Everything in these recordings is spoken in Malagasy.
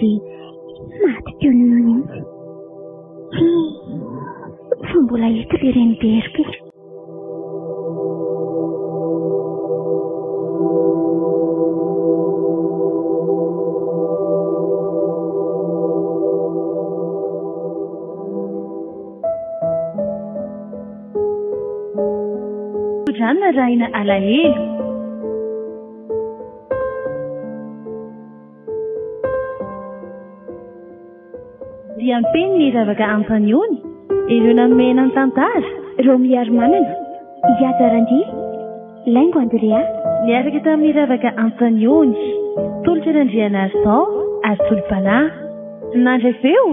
dia maty teo no eo mihitsy. Hi, fa mbola eto ilay renibe herim-po. Tsodrano arahina alahelo. Diam-peno ny ravaka Ampaniony, ireo namena ny tantara. Romy Harimanana, Ihaja Randia, Laingo Andrea. Niaraka tamin'ny ravaka Ampaniony, Tolotra Randrianarison ary Tolo-panahy. Nandray feo,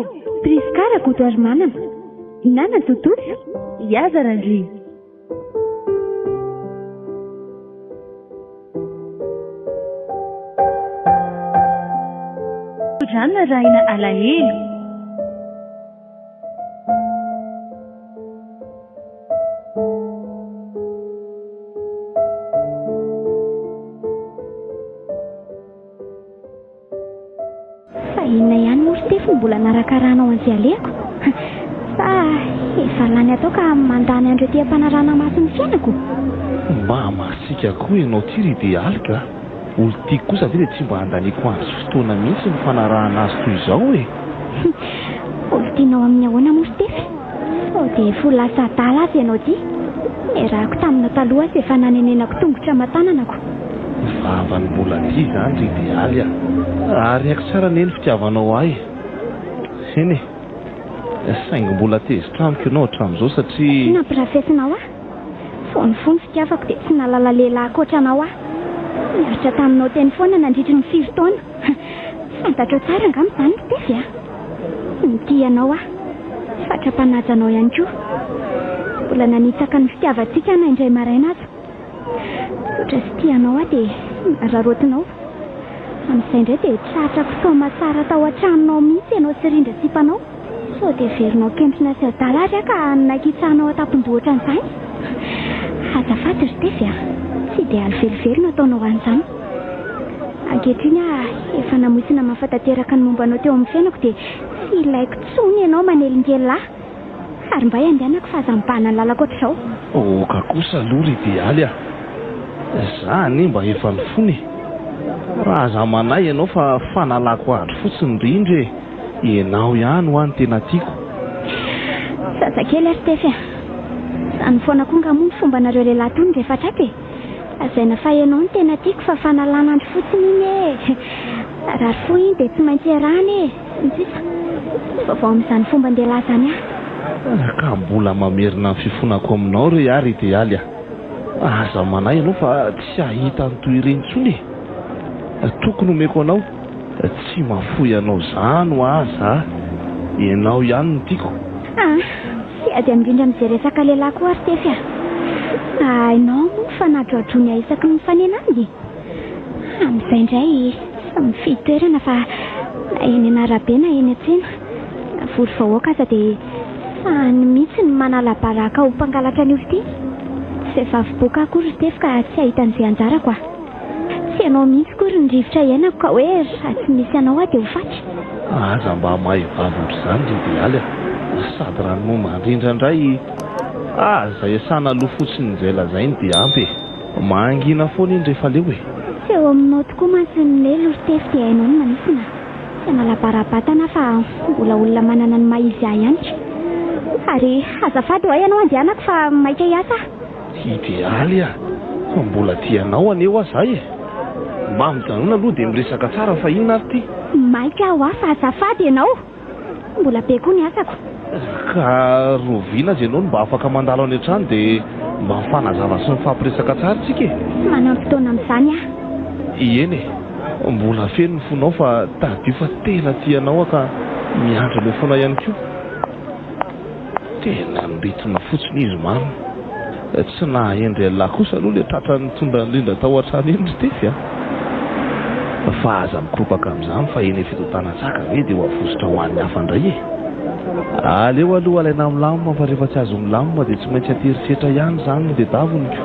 Prisca Rakotoarimanana, Nana Totosa, Ihaja Randria. Tsodrano arahina alahelo. Fa inona ihany moa ry Tefy no mbola narakarahanao an'izay alehako? Sa efa lany atao ka mandany andro ety am-panarahana maso ny fiainako? Mba masiaka koa ianao ity ry Idealy ka! Olon-tiako kosa ve dia tsy mba handaniako andro sy fotoana mihitsy ny fanarahana azy toy izao e! Olon-tianao amin'ny ahoana moa ry Tefy? Sao dia efa ho lasa adala aza ianao ity? Niarahako taminao taloha aza efa nanenenako tongotra aman-tananako. Vavany mbola tia izany ry Idealy a! Ary haiko tsara anie ny fitiavanao ahy. Eny e! Saingy mbola tezitra amiko ianao hatramin'izao satria. Satria nampirafesinao ahy. Vao nifoha ny fitiavako dia tsy nahalala lehilahy ankoatra anao aho. Niaritra taminao teny foana nandritry ny firy taona. Fantatrao tsara angamba izany ry Tefy a! Nitia anao aho. Fatra-panaja anao ihany koa. Mbola nanitsaka ny fitiavantsika aho na indray maraina aza. Tsotra sy tia anao aho dia nararaotinao. Amin'izay indray dia tratrako soamatsara tao an-tranonao mihitsy ianao sy Rindra sipanao. Sao dia heverinao kentrina sy adala ary aho ka nakitsahanao an-tampon-doha ohatran'izany? Azafady ry Tefy a! Tsy idealy velively no ataonao an'izany. Ankehitriny aho efa namoy sy namafa tanteraka ny momba anao teo amin'ny fiainako dia tsy ilaiko intsony ianao manelingelina ahy. Ary mbay andehanako fa aza mibahana ny lalako ohatr'izao. Oka kosa aloha ry Idealy a! Za anie mba efa nifona e! Raha aza manahy ianao fa fanalako andro fotsiny rindra e! Ianao ihany hoa no tena tiako. Zazakely ary Tefy a! Izany foana koa nga moa ny fombanareo lehilahy tony rehefa tratra e! Lazaina fa ianao no tena tiako fa fanalana andro fotsiny iny e! Narary fo iny dia tsy maintsy iarahana e! Sy ny sisa Tsy vaovao amin'izany fomban-dehilahy izany aho. Ka mbola mamerina ny fifonako aminao re aho ry Idealy a! Aza manahy ianao fa tsy hahita ny toy ireny intsony e! Toky no omeko anao, tsy mahafoy anao izany hoa za, ianao ihany no tiako. Ah! Tsy ady indrindra amin'izay resaka lehilahy koa ry Tefy a! Hainao moa ny fanadrohadroany ahy isaky ny mifanena aminy e! Amin'izay indray tsy mifidy toerana fa na eny an'arabe na eny an-tsena, na vory vahoaka aza dia sahany mihitsy ny manala baraka ho mpangalatra an'io fitia. Tsy vehivavy boka akory ry Tefy ka tsy hahita an'izay anjarako a! Tsy ianao mihitsy akory ny rivotra iainako ka hoe raha tsy misy anao aho dia ho faty. Aza mba mahay vava ohatr'izany ry Idealy a! Sady raha ny momba an-dRindra indray, aza iasana loha fotsiny izay lazainy dia ampy e! Mangina foana iny rehefa leo e! Tsy eo aminao tokoa mantsy ny lelo ry Tefy dia hainao ny manisina. Tsy hanala-bara-batana aho fa mbola olona manana ny maha izy ahy ihany. Ary azafady ho'a ianao andehanako fa maika hiasa aho. Idealy a! Fa mbola tia anao anie hoa za e! Mba mijanona aloha dia miresaka tsara fa inona ary ty? Maika aho fa azafady ianao! Mbola be koa ny asako. Ka roviana aza ianao no mba afaka mandalo any an-trano dia mba mifanazava sy mifampiresaka tsara tsika e! Tsy manam-potoana amin'izany aho. Eny e! Mbola feno ny fonao fa tadidio fa tena tia anao aho ka miandry anao foana ihany koa. Tena niritona fotsiny izy marina. Tsy nahahendry an'lah kosa aloha le tratra nitondra an'i Rindra tao an-trano iny ry Tefy a! Fa aza mikoropaka amin'izany fa eny Fitotanantsaka ve dia ho avosotra ho an'ny hafa indray e! Aleo aloha alaina milamina fa rehefa tsy azo milamina dia tsy maintsy an-terisetra ihany izany no tedaviny ko!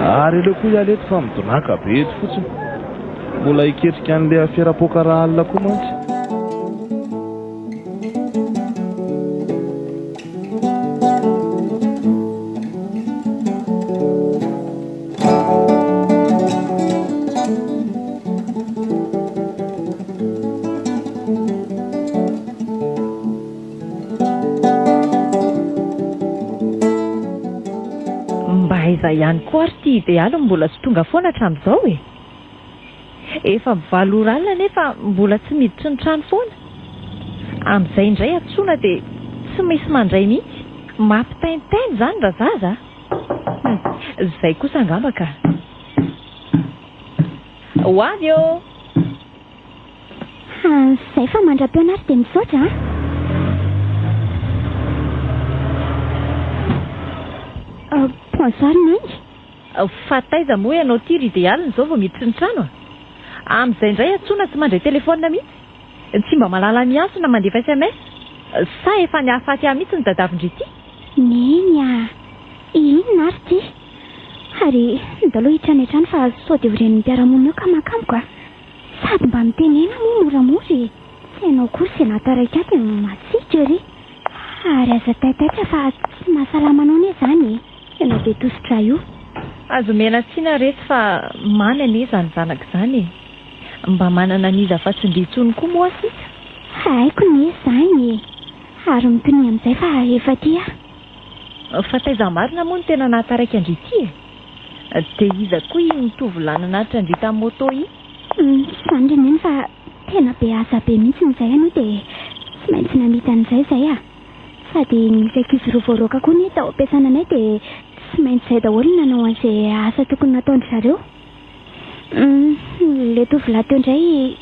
Ary aleo koa hiala eto fa midonàka be eto fotsiny. Mbola hiketrika an'ilay afera poaka rahalina koa mantsy. Mba aiza ihany koa ary ity idealy no mbola tsy tonga foana hatramin'izao e? Efa valo ora alina nefa mbola tsy miditry ny trano foana. Amin'izay indray antsoina dia tsy misy mandray mihitsy. Mampitaintaina izany razaza a! Hum, izay kosa angamba ka. Ho avy ô! Zay fa mandra-peona ary dia misaotra a! Bonsoir Neny. Fa taiza moa ianao ity ry Idealy izao vao miditry ny trano a? Amin'izay indray antsoina tsy mandray telephone mihitsy. Tsy mba mahalala miantso na mandefa sms. Sa efa nihafaty ahy mihitsy ny dadavin-dry ity? Neny a! Inona ary ity? Ary ndao aloha hiditra any an-trano fa sao dia ho ren'ny mpiara-monina eo ka mankamiko a! Sady mba mitenena moa moramora e! Tsy hainao akory izay nahataraiky ahy dia matsiko ery! Ary aza taitaitra fa tsy mahasalama anao anie izany e! Ianao be tosi-drà io. Aza omena tsiny retsy fa mamy anie izany zanaka izany e! Mba manana an'iza afa-tsy ndry intsony koa moa sisa? Haiko anie izany e! Ary mitonia amin'izay fa efa aty aho. Fa taiza marina moa no tena nahataraiky an-dry ity e? Dia iza koa iny tovolahy nanatitra an-dry tamin'ny moto iny? Izany ry Neny fa tena be asa be mihitsy izay aloha dia tsy maintsy namita an'izay izay ah. Sady nisy ankizy roa voaroaka koa anie tao am-piasana anay dia tsy maintsy izay daholo no nanao an'izay asa tokony nataon-dry zareo. Ilay tovolahy teo indray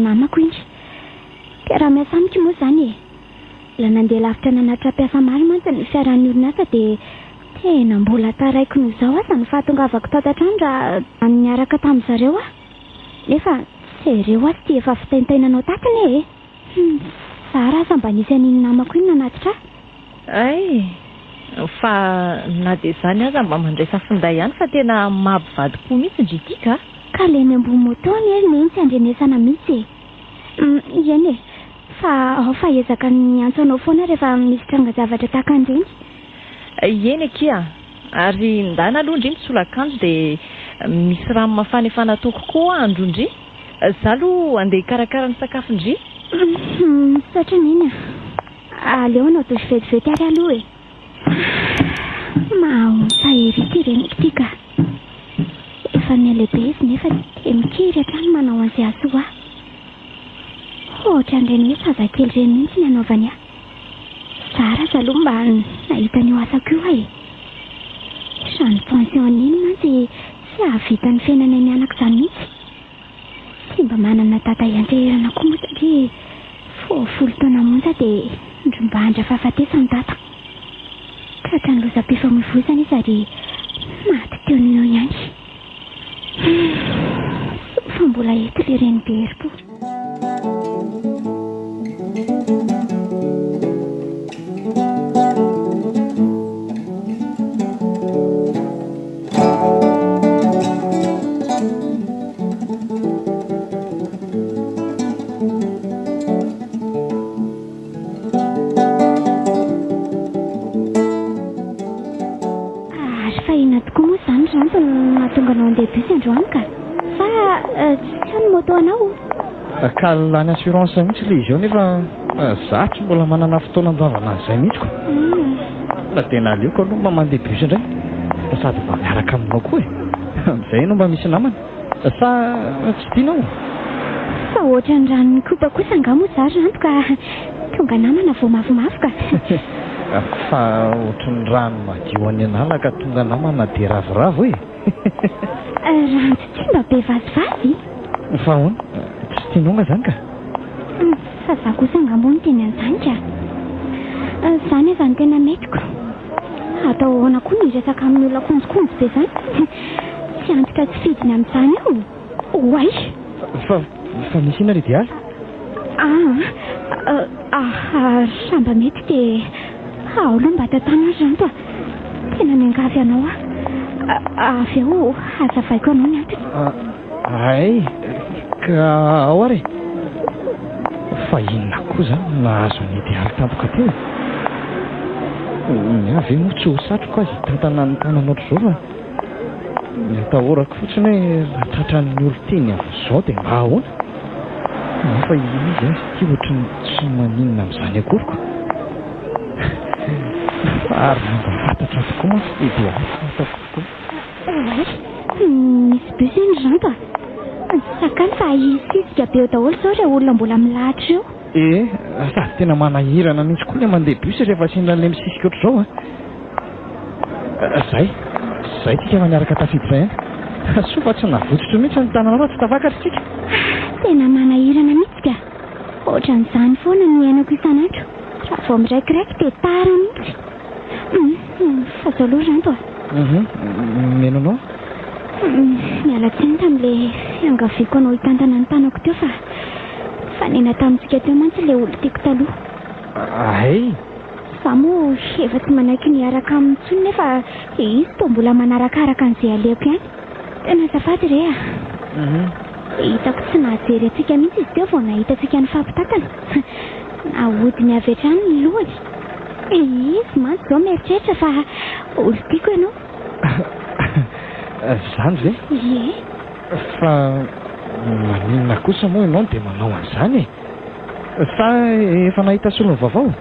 namako iny. Mpiara-miasa amiko moa izany e. Mbola nandeha lavitra nanatitra mpiasa maro mantsy ny fiaran'ny orinasa dia tena mbola taraiky noho izao aza ny fahatongavako tato an-trano raha niaraka tamin-dry zareo aho. Nefa jereo aza ity efa fitaintainanao tato anie e! Zara aza mba nisy an'iny namako iny nanatitra ahy. Hay! Fa na dia izany aza mba mandraisa finday ihany fa tena mampivadi-po mihitsy ndry ity ka! Ka le eny ambony moto anie ry neny tsy andrenesana mihitsy e! Eny e! Fa ao fa ezaka ny miantso anao foana rehefa misy tranga-javatra tahaka an'ireny. Eny akia! Ary ndana aloha ndry misolo akanjo dia misy rano mafana efa nataoko koa andro ndry. Za aloha andeha hikarakara ny sakafo ndry. Misaotra Neny a! Aleo hanao douche vetivety ary aloha e! Mahaontsa ery ity reniko ity ka! Efa mihalehibe izy nefa dia mikiry hatrany manao an'izay hahasoa ahy. Ohatran'ireny hoe zazakely ireny mihitsy ny anaovany ahy. Zara aza aloha mba nahita an'io asako io aho e. Izany pension iny mantsy tsy hahavita ny fiainanay mianaka izany mihitsy. Tsy mba manana dada hianteherana koa moa satria vao folo taona monja dia ndrombahindra fahafatesana dada. Tratran'ny lozam-pifamoivoizana izy ary maty teo no eo ihany. Soa fa mbola eto ilay reny be herim-po. Ary fa inona tokoa moa izany Ranto no nahatonga anao handeha bus androany ka? Sa tsy ao ny moto anao? Ka lany assurance mihitsy ilay izy eo nefa za tsy mbola manana fotoana andoavana an'izay mihitsy ko. Na dia naleoko aloha mba mandeha bus indray fa sady mba miaraka aminao koa e. Amin'izay ianao mba misy namana. Sa tsy tianao? Fa ohatran'ny ranon'ny koba kosa angaha moa za ry Ranto ka tonga namana vao mafimafy ka. Fa ohatran'ny rano madio any an'ala ka tonga namana dia ravoravo e. Ranto tsy mba be vazivazy. Fa ahoana? Tsy tianao nga zany ka? Fa za kosa angaha moa niteny an'izany ka. Zany aza no tena metiko. Atao ahoana koa ny hiresaka amin'ny olona konjokonjo be izany? Tsy antitra tsy fidiny amin'izany aho. Oay! Fa, fa misy inona ry Idealy? Ah, ah, raha mba mety dia ao aloha mba tantano ary Ranto a. Tena miangavy anao aho. Avy eo hazavaiko anao ny antony. Hay! Ka ao ary e! Fa inona koa izany no nahazo an'i Idealy tampoka teo e? Ny ahy ve moa tsy ho satriko azy hitantana ny tanana ohatr'izao fa ny atahorako fotsiny hoe raha tratran'ny olon-tiany amin'izao dia mba ahoana? Nefa izy aza ity ohatry ny tsy maninona amin'izany akory ko! Fa ary raha mba fantatra tokoa mantsy ity Idealy fa ataoko tokoa. Oay! Misy bus eny ry Ranto a! Sakany fa hisisika be eo daholo izao ireo olona mbola milahatra ireo. Ee, sady tena manahirana mihitsy koa ilay mandeha bus rehefa sendra an'ilay misisika ohatr'izao a! Zay, zay tsika efa niaraka tafiditra ihany. Soa fa tsy navotsotro mihitsy ny tananao fa tsy tafakatra isika. Tena manahirana mihitsy ka! Ohatran'izany foana no iainako isan'andro. Raha vao miraikiraiky dia tara mihitsy. Hum, fa zao aloha Ranto a. Hum, mino anao. Hum, miala tsiny tamin'ilay fiangaviako anao hitantana ny tanako teo fa nifanena tamintsika teo mantsy ilay olon-tiako taloha. Hay! Izaho moa efa tsy manaiky ny hiaraka aminy intsony nefa izy toa mbola manarakaraka an'izay alehako ihany. Tena azafady re a! Hum. Hitako tsy nahajery antsika mihitsy izy teo vao nahita antsika nifampitantana. Nahodiny avy hatrany ny lohany. Izy mantsy izao mieritreritra fa olon-tiako ianao. Izany ve? Ie. Fa maninona kosa moa ianao no dia manao an'izany e? Sa efa nahita solony vaovao?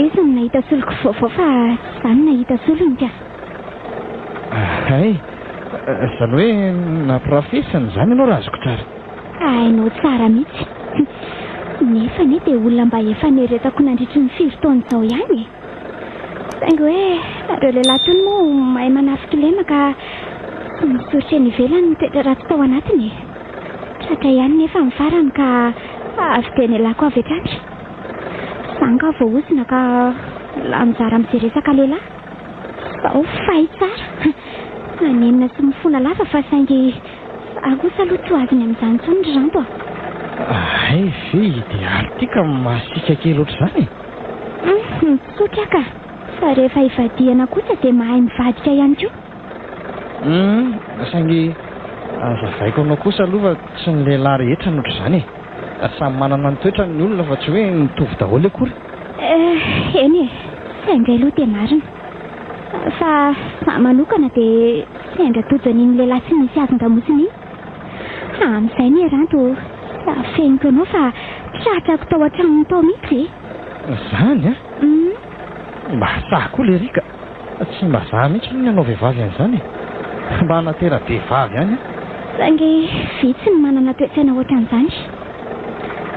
Izy no nahita soloko vaovao fa tsy izaho no nahita solony ka. Hay! Izany hoe nampirafesiny izany ianao raha azoko tsara. Hainao tsara mihitsy. Nefa anie dia olona mba efa nieretako nandritry ny firy taona izao ihany e! Saingy hoe nareo lehilahy tony moa mahay manafikilema ka tsy misoritra eny ivelany ny toetra ratsy tao anatiny e! Tratra ihany nefa ny farany ka avy dia nialako avy hatrany. Za angaha voaozona ka lany zara amin'izay resaka lehilahy. Zao fay tsara. Manenina sy mifona lava fa saingy Za kosa aloha tsy ho azony amin'izany intsony ry Ranto a! Hay ve idealy ity ka masiaka kely ohatr'izany e? Hum, tsotra ka! Fa rehefa hivadihana kosa dia mahay mivadika ihany koa. Hum, saingy azavaiko anao kosa aloha fa tsy ny lehilahy rehetra no ohatr'izany e! Samy manana ny toetrany ny olona fa tsy hoe mitovy daholo akory. Eh, eny e! Saingy aloha dia marina. Fa za manokana dia sendra tojo an'iny lehilahy tsy misy hazon-damosina iny. Amin'izay anie Ranto tsy afeniko anao fa tratrako tao an-tranony tao mihitsy e! Zany an? Mba sahy koa lery ka! Tsy mba za mihitsy aloha ny hanao vehivavy an'izany e! Mba hanatera-behivavy ihany aho. Saingy vitsy ny manana toe-tsaina ohatran'izany.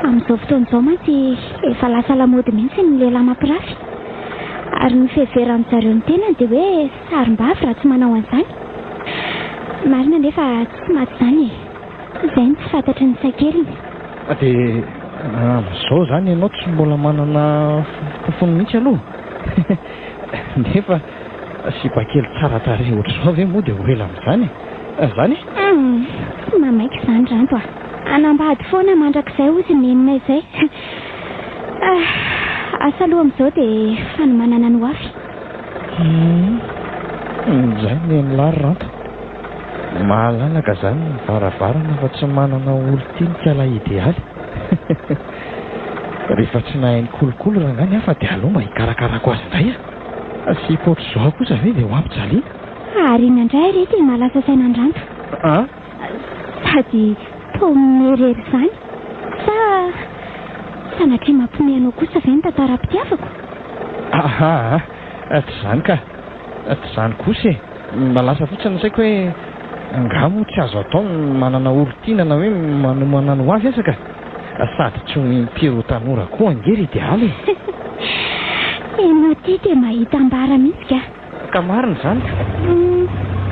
Amin'izao fotoana izao mantsy efa lasa lamaody mihitsy ny lehilahy mampirafy. Ary ny fiheveran-dry zareo ny tenany dia hoe sarim-bavy raha tsy manao an'izany. Marina anefa tsy maty izany e. Izay no tsy fantatry ny sakeliny. Dia amin'izao izany ianao tsy mbola manana fofony mihitsy aloha? Nefa sipa kely tsara tarehy ohatr'izao ve moa dia ho ela amin'izany e? Izany e? Humm, tsy mamaiky izany Ranto a! Hanambady foana mandrakizay hozy neninay izay. Ah, asa aloha amin'izao dia fanomanana ny ho avy. Humm, izay nenilahy ry Ranto. Malalaka izany ny varavarana fa tsy manana olon-tiany kala idealy. Rehefa tsy nahay nikolokolo rangahy ny hafa dia aleo mba hikarakarako azy indray a! Sipa ohatr'izao kosa ve dia ho ampijaliana? Ary inona indray re ity mahalasa saina an-dRanto? An? Sady toa miherery izany. Sa sanatria mampiomehy anao kosa ve ny tantaram-pitiavako? Ahaa, tsy izany ka! Tsy izany kosa e! Mba lasa fotsiny ny saiko hoe angaha moa tsy azo atao ny manana olon-tiana na hoe manomana ny ho avy aza ka! Sady tsy ho impiry ho tanora koa ange ry Idealy e! Ianao ity dia mahita ambara mihitsy ka! Ka marina izany ka! Humm,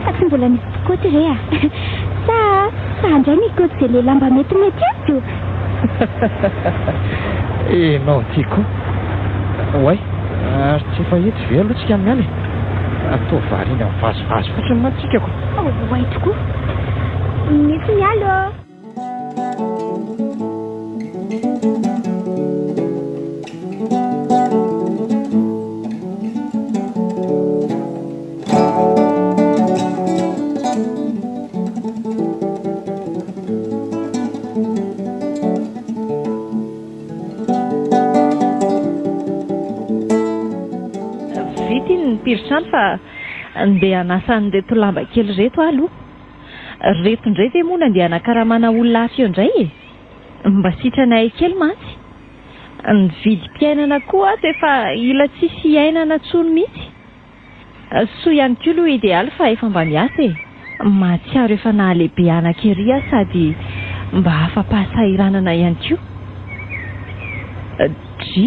fa tsy mbola nisy mpikoty re a! Sa sa indray nikoty izay lehilahy mba metimety amiko? Ianao ity koa! Oay, ary tsy efa etsy ve aloha tsika miala e? Toa variana mivazivazy fotsiny mantsy tsika ko! Oay tokoa! Misy miala ô! ety ry trano fa ndeha hanasa an'ireto lamba kely ireto aho aloha. Ireto indray ve moa nandeha hanakaramana olona hafa eo indray e? Mba sitranay kely mantsy. Ny vidim-piainana koa ato efa ila tsisy iainana intsony mihitsy. Soa ihany koa aloha Idealy fa efa mba miasa e! Mahatsiaro efa nahalehibe anaka ery aho sady mba afa-pahasahiranana ihany koa. Dry,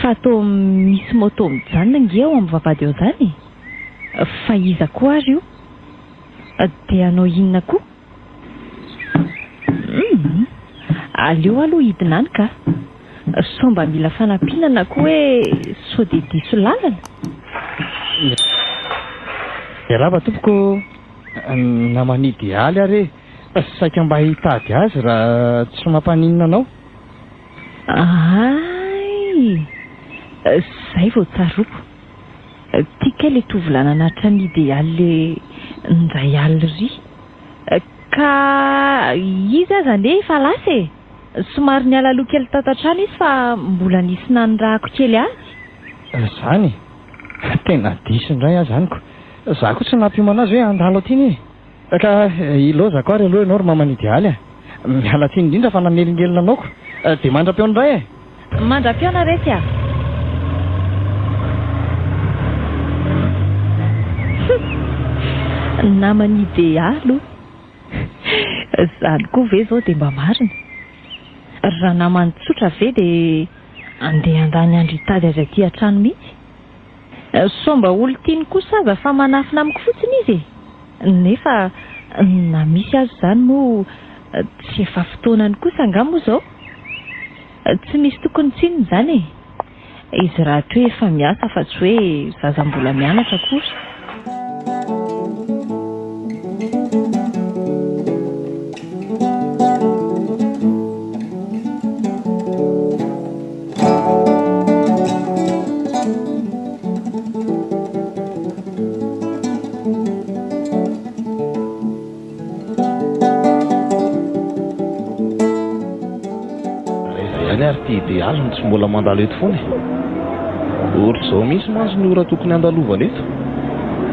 fa toa misy moto mijanona ange ao amin'ny vavahady ao izany e! Fa iza koa ary io? Dia hanao inona koa? Humm! Aleo aloha hidina any ka! Sao mba mila fanampiana na koa hoe sao dia diso lalana? Miarahaba tompoko ô! Naman'i Idealy ary e! Saika mba hitady azy raha tsy mampaninona anao. Hay! Zay vao tsaroako. Ty kay le tovolahy nanatitra an'i Idealy le indray alina iry. Ka izy aza anie efa lasa e! Somary niala aloha kely tato an-trano izy fa mbola nisy nanirahako kely azy. Izany e! Tena diso indray aho izany ko! Za koa tsy nampiomana azy hoe handalo aty anie e! Ka ilaozako ary aloha ianao ry maman'i Idealy a! Miala tsiny indrindra fa nanelingelina anao ko! Dia mandra-pihaona indray e! Mandra-pihaona retsy a! Hum! Naman'i Idealy o! Izany koa ve izao dia mba marina? Raha namany tsotra ve dia andeha handany andro hitady azy aty an-trano mihitsy? Sao mba olon-tiany kosa aza fa manafina amiko fotsiny izy e! Nefa na misy aza izany moa tsy efa fotoanany kosa angaha moa izao? Tsy misy tokony tsinona izany e! Izy rahateo efa miasa fa tsy hoe zaza mbola mianatra akory. Aiza ihany ary ity idealy no tsy mbola mandalo eto foana e? Ohatr'izao mihitsy mantsy ny ora tokony handalovana eto.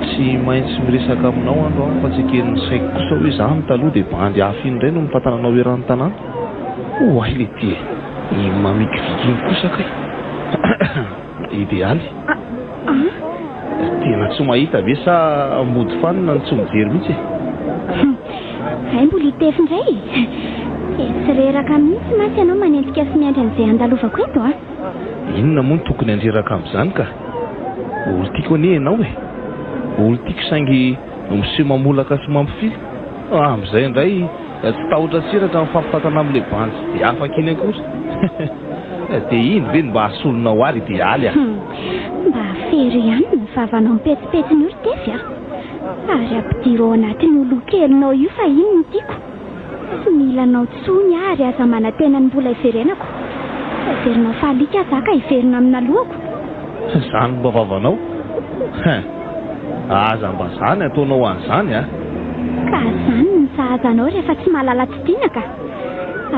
Tsy maintsy miresaka aminao andro aho fa tsy eken'ny saiko kosa hoe izaho no taloha dia bandy hafa iny indray no mitantana anao eran'ny tanàna. Oay leity e! Iny mamikiviky iny kosa kay! Idealy. Tena tsy mahita ve sa mody fanina no tsy mijery mihitsy e? Hay mbola hitefy indray e! Dia tsy reraka mihitsy mantsy ianao manenjika sy miandry an'izay handalovako eto a! Inona moa no tokony handreraka amin'izany ka? Olon-tiako anie ianao e! Olon-tiako saingy miseho mamolaka sy mampifily. Amin'izay indray tsy tahotra sy reraka mifampitantana amin'ilay bandy tsy dia afaka iny akory. Dia iny ve no mba hasolonao ahy ry Idealy a? Mba fero ihany ny vavanao mipetsipetsiny io ry Tefy a! Ary ampidiro ao anatin'io loha kelinao io fa iny no tiako. Tsy mila anao intsony aho ary aza manantena ny mbola hiverenako. Heverinao fa alika aho za ka hiverina amin'ny nalohako. Izany no mba vavanao? Hein! Aza mba zany ataonao an'izany a! Ka zany no sahaza anao rehefa tsy mahalala tsy tiana ka!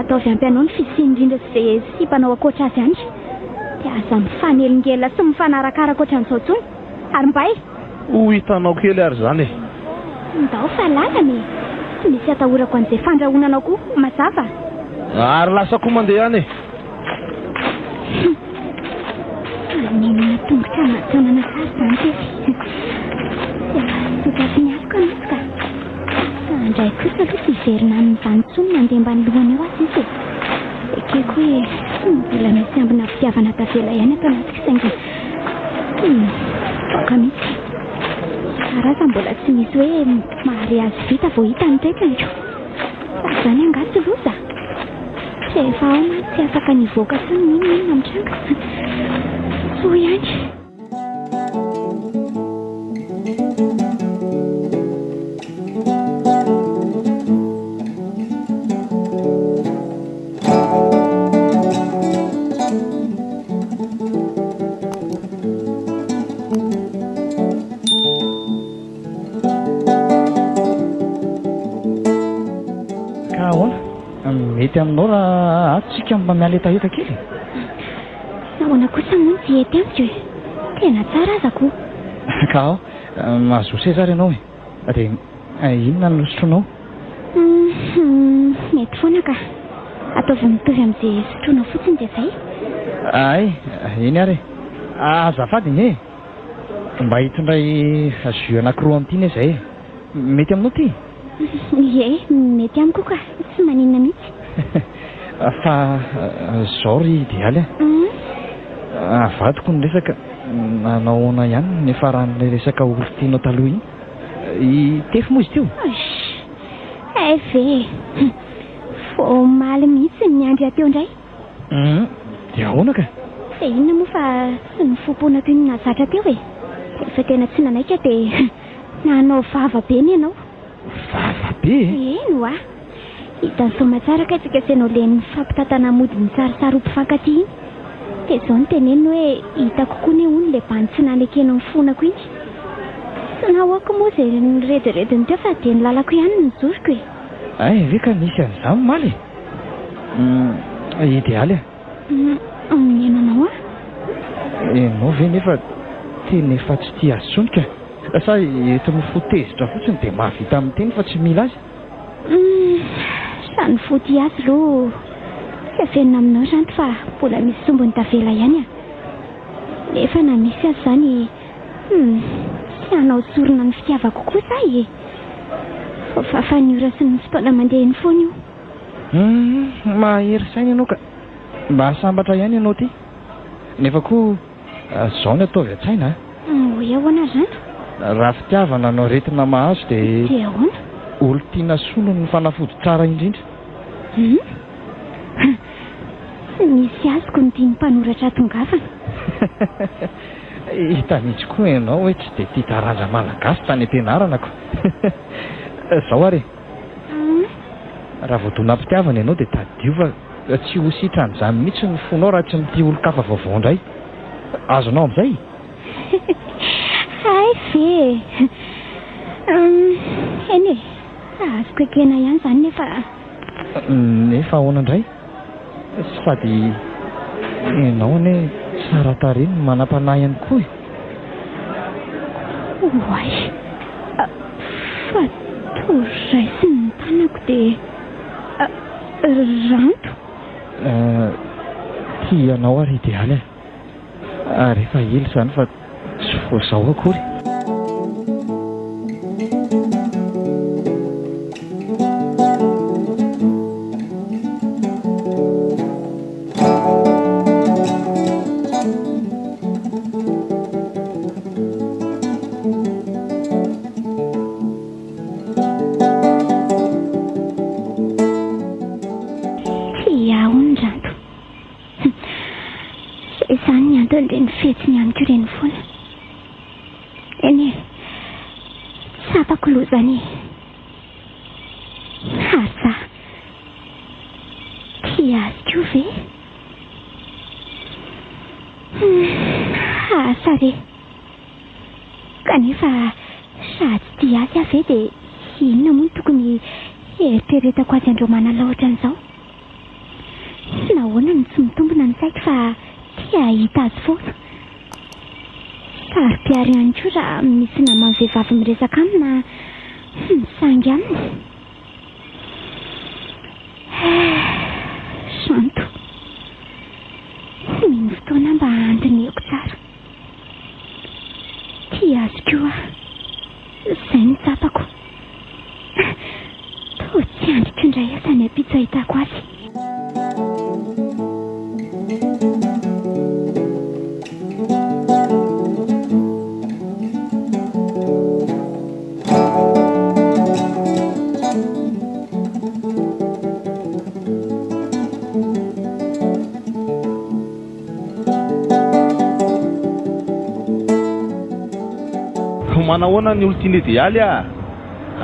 Ataovy ampy anao ny fisiany indrindra sy ze sipanao ankoatra azy any. Dia aza mifanelingelina sy mifanarakaraka ohatran'izao intsony. Ary mbay! Ho hitanao kely ary izany e! Ndao fa lalana e! Tsy misy atahorako an'izay fandrahonanao koa, mazava? Ary lasa koa mandeha any e! Hum! Hanenina tongotra aman-tanana tsara izany Tefy. Dia sokafy ny aloka mantsy ka. Fa handray kosa aloha tsy hiverina amin'izany intsony na andeha ambany lohany eo aza izy e. Ekeko hoe mbola misy ambina fitiavana tavela ihany ato anatiko saingy hum, aoka mihitsy. Tsara aza mbola tsy misy hoe mahare azy vita vao hita ny toetrany ko. Fa izany angaha tsy loza? Rehefa ao mantsy tsy afaka ny hivoaka intsony n'inon'inona mitranga. Soa ihany. Ka ahoana? Mety aminao raha ato tsika mba miala hetaheta kely e? Nahoana kosa moa no tsy hety amiko e? Tena tsara aza ko! Ka ao, mahazoa seza ary ianao e. Dia inona no sotroinao? Hum, mety foana ka. Ataovy mitovy amin'izay sotroinao fotsiny dia izay. Hay, eny ary e. Azafady anie e. Mba hitondray jus anankiroa amin'ity anie izay e. Mety aminao ity? Ie, mety amiko ka. Tsy maninona mihitsy. Fa izao ry Idealy a. Avadiko ny resaka, nanao ahoana ihany ny niafaran'ilay resaka olon-tianao taloha iny? I Tefy moa izy ity o? Eish! Hay ve e! Vao omaly mihitsy no niandry ahy teo indray. Hum, dia ahoana ka? Dia inona moa fa tsy nifompona toy ny nahazatra teo e! Rehefa tena tsy nanaika dia nanao vava be ny ianao. Vava be e? Eny oa! Hitan'i Soamatsara kay tsika sy ianao le nifampitantana mody nisarisary ho mpifankatia iny. Dia izao no teneniny hoe hitako koa ne hono le bandy tsy nanekenao ny fonako iny. Tsy nahoako moa izay niredirediny teo fa dia ny lalako ihany no nozoriko e! Hay ve ka nisy an'izany omaly e? Hum, idealy a! Hum, mihaino anao aho. Ianao ve nefa tena efa tsy tia azy intsony ka? Sa entin'ny fo tezitra fotsiny dia mahavita miteny fa tsy mila azy? Hum, sa ny fo tia azy aloha tsy afenina aminao Ranto fa mbola misy sombiny tavela ihany a! Nefa na misy aza izany, hum, tsy hanao sorona ny fitiavako kosa aho e! Voafafan'ny ora sy ny fotoana mandeha eny foana io. Hum, mahery saina ianao ka! Mba sambatra ihany ianao ity. Nefa koa izao no ataovy an-tsaina a! Hoe ahoana ry Ranto? Raha fitiavana no aretina mahazo dia. Dia ahoana? Olon-tiana solony ny fanafody tsara indrindra. Hum! Tsy misy azoko ny tian'ny mpanoratra hatongavana. Hita mihitsy koa ianao hoe tsy dia tia taranja malagasy tany am-pianarana ko. Izao ary e. Raha voadonam-pitiavana ianao dia tadidio fa tsy ho sitran'izany mihitsy ny fonao raha tsy mitia olon-kafa vaovao indray. Azonao amin'izay? Hay ve e! Eny e, azoko ekena ihany izany nefa. Nefa ahoana indray? Sady ianao anie tsara tarehy no manam-panahy ihany koa e! Oay! Fa toa raisiny ny tanako dia Ranto? Tia anao aho ry Idealy a! Ary efa ela izany fa tsy vao izao akory. Tia ahy hono Ranto. Izay izany ny anton'ireny fihetsiny amiko ireny foana. Eny e, tsapako aloha izany e. Ary za, tia azy koa ve? Hum, asa re. Kanefa sady tia azy aho ve dia inona moa no tokony hieritreretako azy andro aman'alina ohatran'izao? Nahoana no tsy mitombina ny saiko fa tia hahita azy foana? Saro-piaro ihany koa raha misy namany vehivavy miresaka aminy na misangy aminy. Eh, Shanto. Omeny fotoana aho mba handinihako tsara. Tia azy koa aho. Izay no tsapako. Toa tsy andriko indray aza ny ampitso ahitako azy. Manahoana ny olon-tiana idealy ah!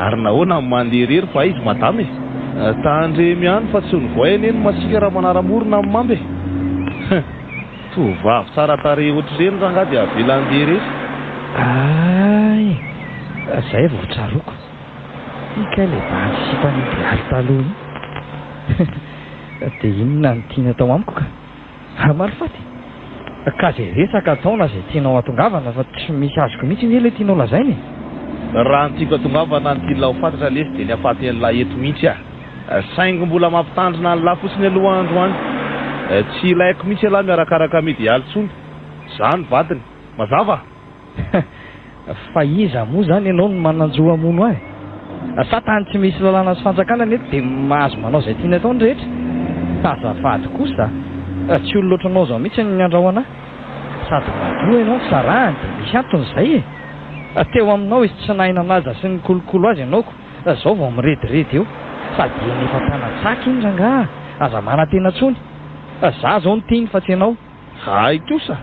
Ary nahoana no mandeha irery fa aiza madama e? Tandremo ihany fa tsy ny voay anie no masiaka raha manara-morona amin'ny mamba e! Tovovavy tsara tarehy ohatr'ireny rangahy dia avela handeha irery? Hay! Zay vao tsaroako. Ity kay ilay bandy sipan'i Idealy taloha iny. Dia inona no tiany atao amiko ka? Hamaly faty? Ka izay resaka atao na izay tianao hatongavana fa tsy misy azoko mihitsy anie ilay tianao lazaina e! Raha ny tiako hatongavana ny tian'lah ho fantatra lesy dia ny hahafaty an'lah eto mihitsy ah! Saingy mbola mampitandrina an'lah fotsiny aloha androany. Tsy ilaiko mihitsy ialahy miarakaraka amin'ny idealy intsony. Za no vadiny. Mazava? Fa iza moa izany ianao no manan-jo hamono ahy? Sa tany tsy misy lalàna sy fanjakana ny eto dia mahazo manao izay tiany atao ny rehetra? Azafady kosa a! Tsy olona ohatranao izao mihitsy ny andrahoana ahy. Sady matoa ianao nisarahany dia misy antony izay e! Teo aminao izy tsy nahay nanaja sy nikolokolo azy ianao ko izao vao mirediredy eo. Sady eny efa tanan-tsaka iny rangaha a! Aza manantena intsony. Za izao no tiany fa tsy ianao. Hay kosa!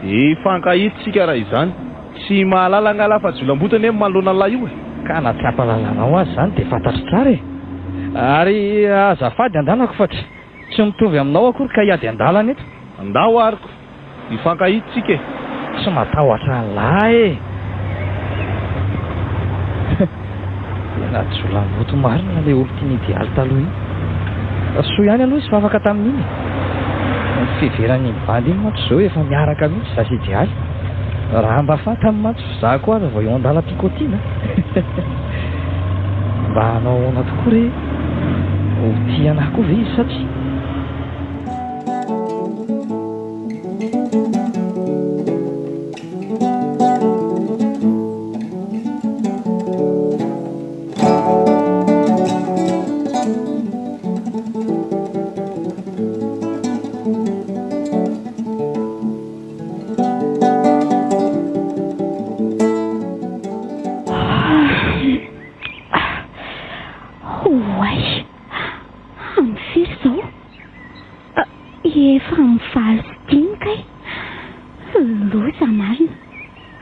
Hifankahita isika raha izany. Tsy mahalala angaha lahy fa jiolahimboto anie ny manoloana an'lahy io e! Ka na tsy hampahalalanao azy izany dia fantatro tsara e! Ary azafady andanako fa tsy tsy mitovy aminao akory ka hiady an-dalana eto. Andao ary ko! Hifankahita isika e! Tsy matahotra an'lahy e! Tena jiolahimboto marina ilay olon-tian'i Idealy taloha iny. Soa ihany aloha izy fa afaka tamin'iny e. Ny fiheveran'iny bandy iny mantsy izao efa miaraka mihitsy za sy Idealy. Raha mba fantany mantsy fa za koa aza vao eo an-dalam-pikotiana. Mba hanao ahoana tokoa re? Ho tia anah koa ve izy sa tsia? Oay! Amin'ny firy izao? Efa amin'ny 8:05 kay. Loza marina.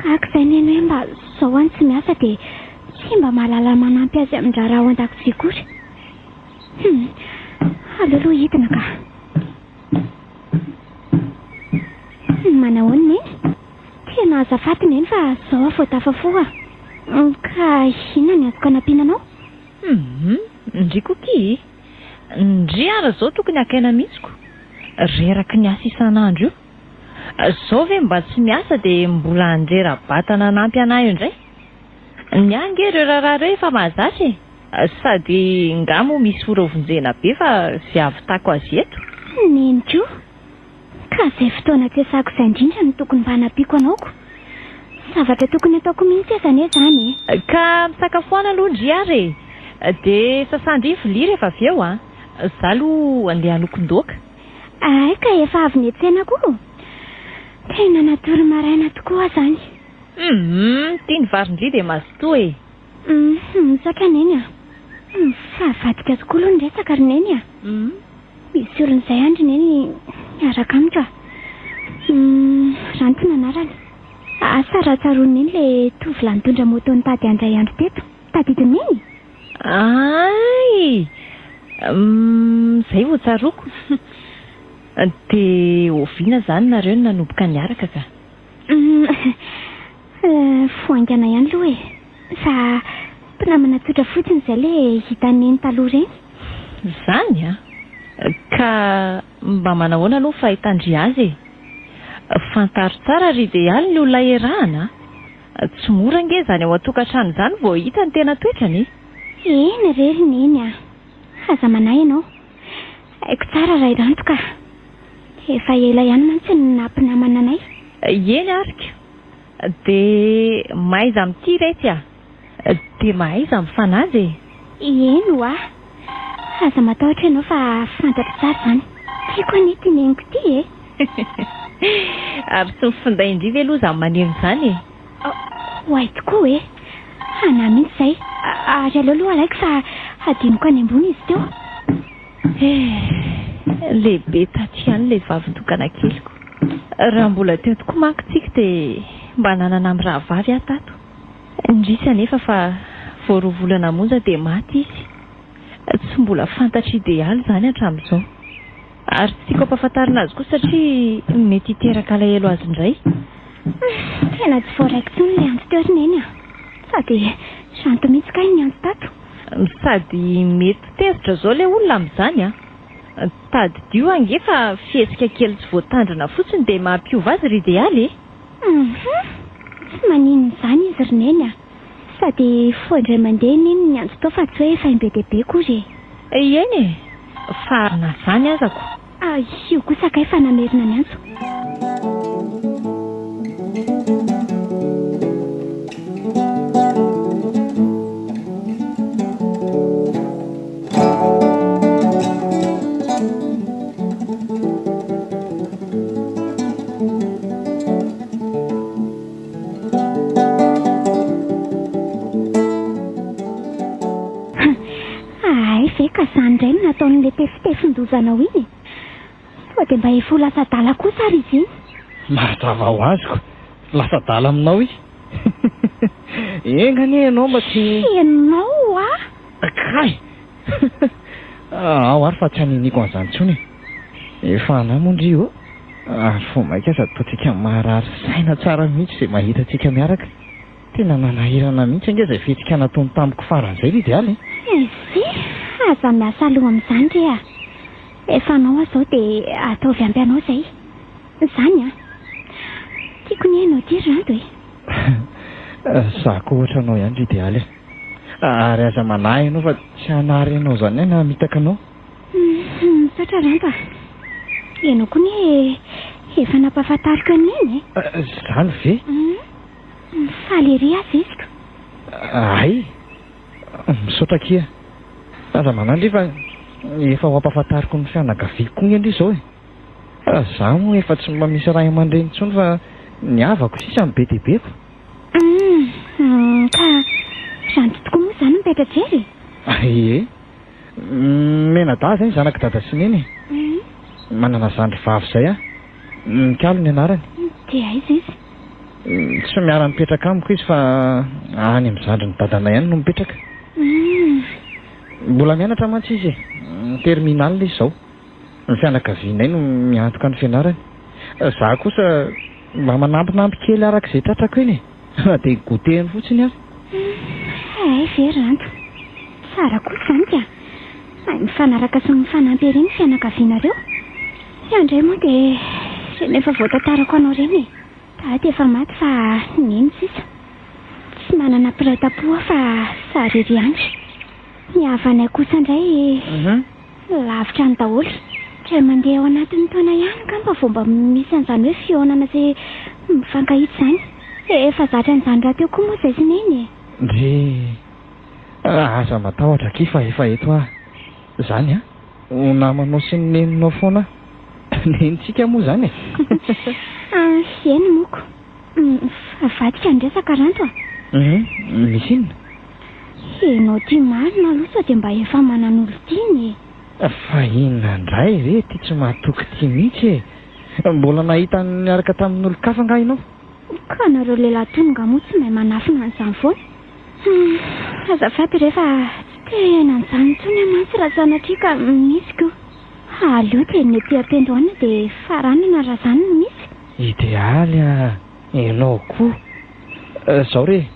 Gaga izay neny hoe mba zao any tsy miasa dia tsy mba mahalala manampy azy amin-draharaha ao an-dakozia akory. Hum, aleo aloha hidina ka. Manahoana neny? Tena azafady neny fa zao aho vao tafafoha. Ka inona ny azoko anampiana anao? Hum, ndry koa ki. Ndry ary zao tokony haka aina mihitsy ko. Reraky ny asa isan'andro io. Zao ve mba tsy miasa dia mbola handrera-batana hanampy anah eo indray? Ny ahy ange ireo raharaha ireo efa mahazatra e! Sady nga moa misy ora hovonjena be fa ze ahavitako azy eto. Neny koa! Ka izay fotoana tsy iasako izay indrindra no tokony mba hanampiako anao ko! Zavatra tokony hataoko mihitsy aza anie izany e! Ka misakafoana aloha ndry ary e! Dia sasan-dry ny vilia rehefa avy eo an! Za aloha andeha hanokon-doaka. Hay ka efa avy niantsena koa. Tena natory maraina tokoa aho izany. Humm, ity ny varin-dry dia mazotoa e. Humm, misaotra Neny a. Fa avadika tokoa aloha ny resaka ry Neny a. Misy olona izay any ry Neny miaraka amiko a. Humm, Ranto no anarany. Asa raha tsaroan'i Neny ilay tovolahy nitondra moto nitady ahy indray andro teto. Tadidin'i Neny? Hay! Humm, izay vao tsaroako. Dia oviana izany nareo no nanomboka niaraka ka? Humm, vao haingana ihany aloha e. Fa mpinamana tsotra fotsiny izay ilay hitan'i Neny taloha ireny. Izany an! Ka mba manahoana aloha ny fahitan-dry azy e? Fantaro tsara ry Idealy ny olona iarahana a! Tsy mora ange izany ao an-tokantrano izany vao hita ny tena toetrany e! Eny re ry Neny a! Aza manahy ianao. Haiko tsara raha iranto ka. Efa ela ihany mantsy no naha mpinamana anay. Eny ary ka! Dia mahaiza mitia retsy a! Dia mahaiza mifanaja e! Eny ho'a! Aza matahotra ianao fa fantatro tsara izany. Tiako anie ity neniko ity e! Ary tsy ny finday indry ve aloha izany maneno izany e? Oay tokoa e! Anà mihitsy izay. Ary aleo aloha alaiko fa hadinoko any ambony izy teo. Eh! Lehibe tato ihany ilay vavin-tokana keliko. Raha mbola teo tokoa manko Tsiky dia mba nanana mirahavavy aho tato. Indrisy anefa fa vao roa volana monja dia maty izy. Tsy mbola fantatr'i Idealy izany hatramin'izao. Ary tsy tiako hampahafantarina azy koa satria mety hiteraka alahelo azy indray. Tena tsy voaraiko intsony ilay antso teo ry Neny a! Sady janto mihitsy kay ny antso tato. Sady mety tezitra izao ilay olona amin'izany an! Tadidio ange fa fihetsika kely tsy voatandrina fotsiny dia mampiova azy ry Idealy e! Hum! Tsy maninona izany izy ry Neny a! Sady fo indray mandeha anie no niantso tao fa tsy hoe efa im-be dia be akory e! Eny e! Fa na izany aza ko! Ah, io kosa kay fa namerina ny antso. Hay ve ka izany indray no nataon'ilay tefitefin-dozanao iny e! Sao dia mba efa ho lasa adala kosa ary izy iny? Mazava ho azy ko! Lasa adala aminao izy. Enga anie ianao mba tsy. Ianao hoa! Kay! Ao ary fa tsy haniniako an'izany intsony e! Efa anà moa ndry ô! Ary vao mainka aza ataontsika marary saina tsara mihitsy izay mahita antsika miaraka. Tena nanahirana mihitsy ange izay fihetsika nataony tamiko farany izay ry Idealy e! Izy, aza miasa loha amin'izany re a! Efa anao aho izao dia ataovy ampy anao izay. Izany an! Tiako ny ianao ity ry Ranto e! Izaho koa ohatranao ihany ry Idealy a! Ary aza manahy ianao fa tsy hanary anao izany aho na hamitaka anao. Misaotra Ranto a! Ianao koa anie efa nampahafantariko an'i Neny e! Izany ve? Faly ery aho zeziko. Hay! Misaotra akia. Aza manahy ndry fa efa ho ampahafantariko ny fianakaviako koa nge ndry izao e! Izaho moa efa tsy mba misy ray aman-dreny intsony fa ny havako sisa no be dia be ko. Humm, ka Ranto tokoa moa izany mipetra-drery e? Ie. Mianadahy izay ny zanak'i dada sy neny e. Manana zandry vavy izay aho. Mikalo ny anarany. Dia aiza izy? Tsy miara-mipetraka amiko izy fa any amin'ny zandrin'i dadanay any no mipetraka. Mbola mianatra mantsy izy e. Terminale izy izao. Ny fianakavianay no miantoka ny fianarany. Izaho kosa mba manampinampy kely araka izay tratrako eny e! Na dia goûter-ny fotsiny aza. Hay ve Ranto. Tsara kosa izany ka. Mahay mifanaraka sy mifanampy ery ny fianakavianareo. Ny ahy indray moa dia ireny efa voatantarako anao ireny e. Dada efa maty fa neny sisa. Tsy manana mpiray tampo aho fa za irery ihany. Ny havanay kosa indray lavitra any daholo. Indray mandeha ao anatin'ny taona ihany angamba vao mba misy an'izany hoe fihaonana sy mifankahita izany. Efa zatra an'izany rahateo koa moa izay sy neny e. Ndry, aza matahotra akia fa efa eto aho. Izany an! Ho namanao sy ny neninao foana aho. Nenintsika moa izany e! Eny moko. Avadika ny resaka Ranto a! Misy inona? Ianao ity marina aloha sao dia mba efa manan'olon-tiana e! Fa inona indray re ity tsy mahatoky ity mihitsy e! Mbola nahita niaraka tamin'olon-kafa angaha ianao? Ka nareo lehilahy tony nga moa tsy mahay manafina an'izany foana? Hum, azafady re fa tsy te hiaina an'izany intsony aho mantsy raha sanatria ka misy ko. Aleo dia ny ety am-piandohana dia faranana raha izany no misy. Idealy a! Ianao koa. Izao re,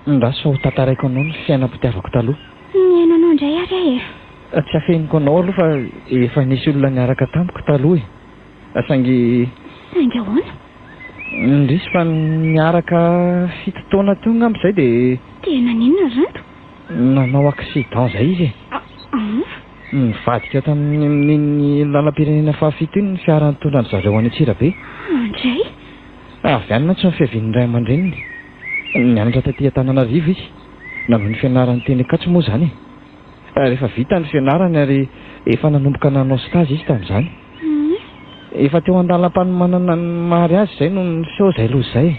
ndraso fa ho tantaraiko anao ny fiainam-pitiavako taloha. Mihaino anao indray ary aho e. Tsy afeniko anao aloha fa efa nisy olona niaraka tamiko taloha e. Saingy. Saingy ahoana? Indrisy fa niaraka fito taona teo angamba izay dia. Dia naninona ry Ranto? Nanao accident izay izy e. An? Nivadika tamin'iny lalam-pirenena fahafito iny ny fiara nitondra an-dry zareo any Antsirabe. Andray! Avy any mantsy no fiavian'ny ray aman-dreniny. Nianatra taty Antananarivo izy. Nanao ny fianarany teny Ankatso moa izany e. Rehefa vita ny fianarany ary efa nanomboka nanao stage izy tamin'izany. Efa teo an-dalam-panomanana ny mariazy izay no niseho izay loza izay e.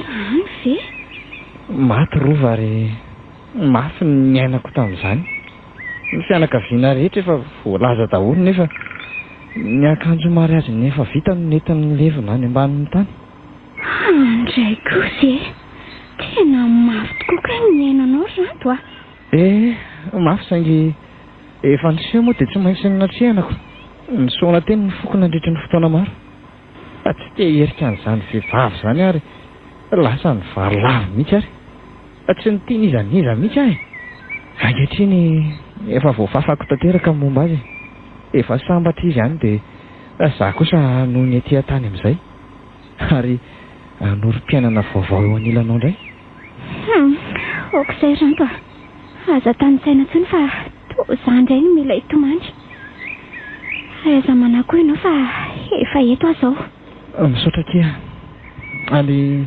Izany ve? Maty rova ary mafy ny niainako tamin'izany. Ny fianakaviana rehetra efa voalaza daholo nefa ny akanjo mariaziny efa vita no nentiny nilevina any ambanin'ny tany. Andray kosa e! Tena mafy tokoa kay ny mihaino anao ry Ranto a! Eh, mafy saingy efa niseho moa dia tsy maintsy natrehana ko. Nisaona teny ny foko nandritry ny fotoana maro. Fa tsy te hierika an'izany vehivavy izany aho ary lasa nivarilavo mihitsy ary. Fa tsy nitia n'iza n'iza mihitsy aho e. Ankehitriny efa voafafako tanteraka ny momba azy e. Efa sambatra izy any dia za kosa hanohy ny ety an-tany amin'izay. Ary hanorim-piainana vaovao eo anilanao indray. Hum, ok izay Ranto a. Aza tanisaina intsony fa toa za indray no mila hitomany. Ary aza manahy koa ianao fa efa eto aho izao. Misaotra akia. Ary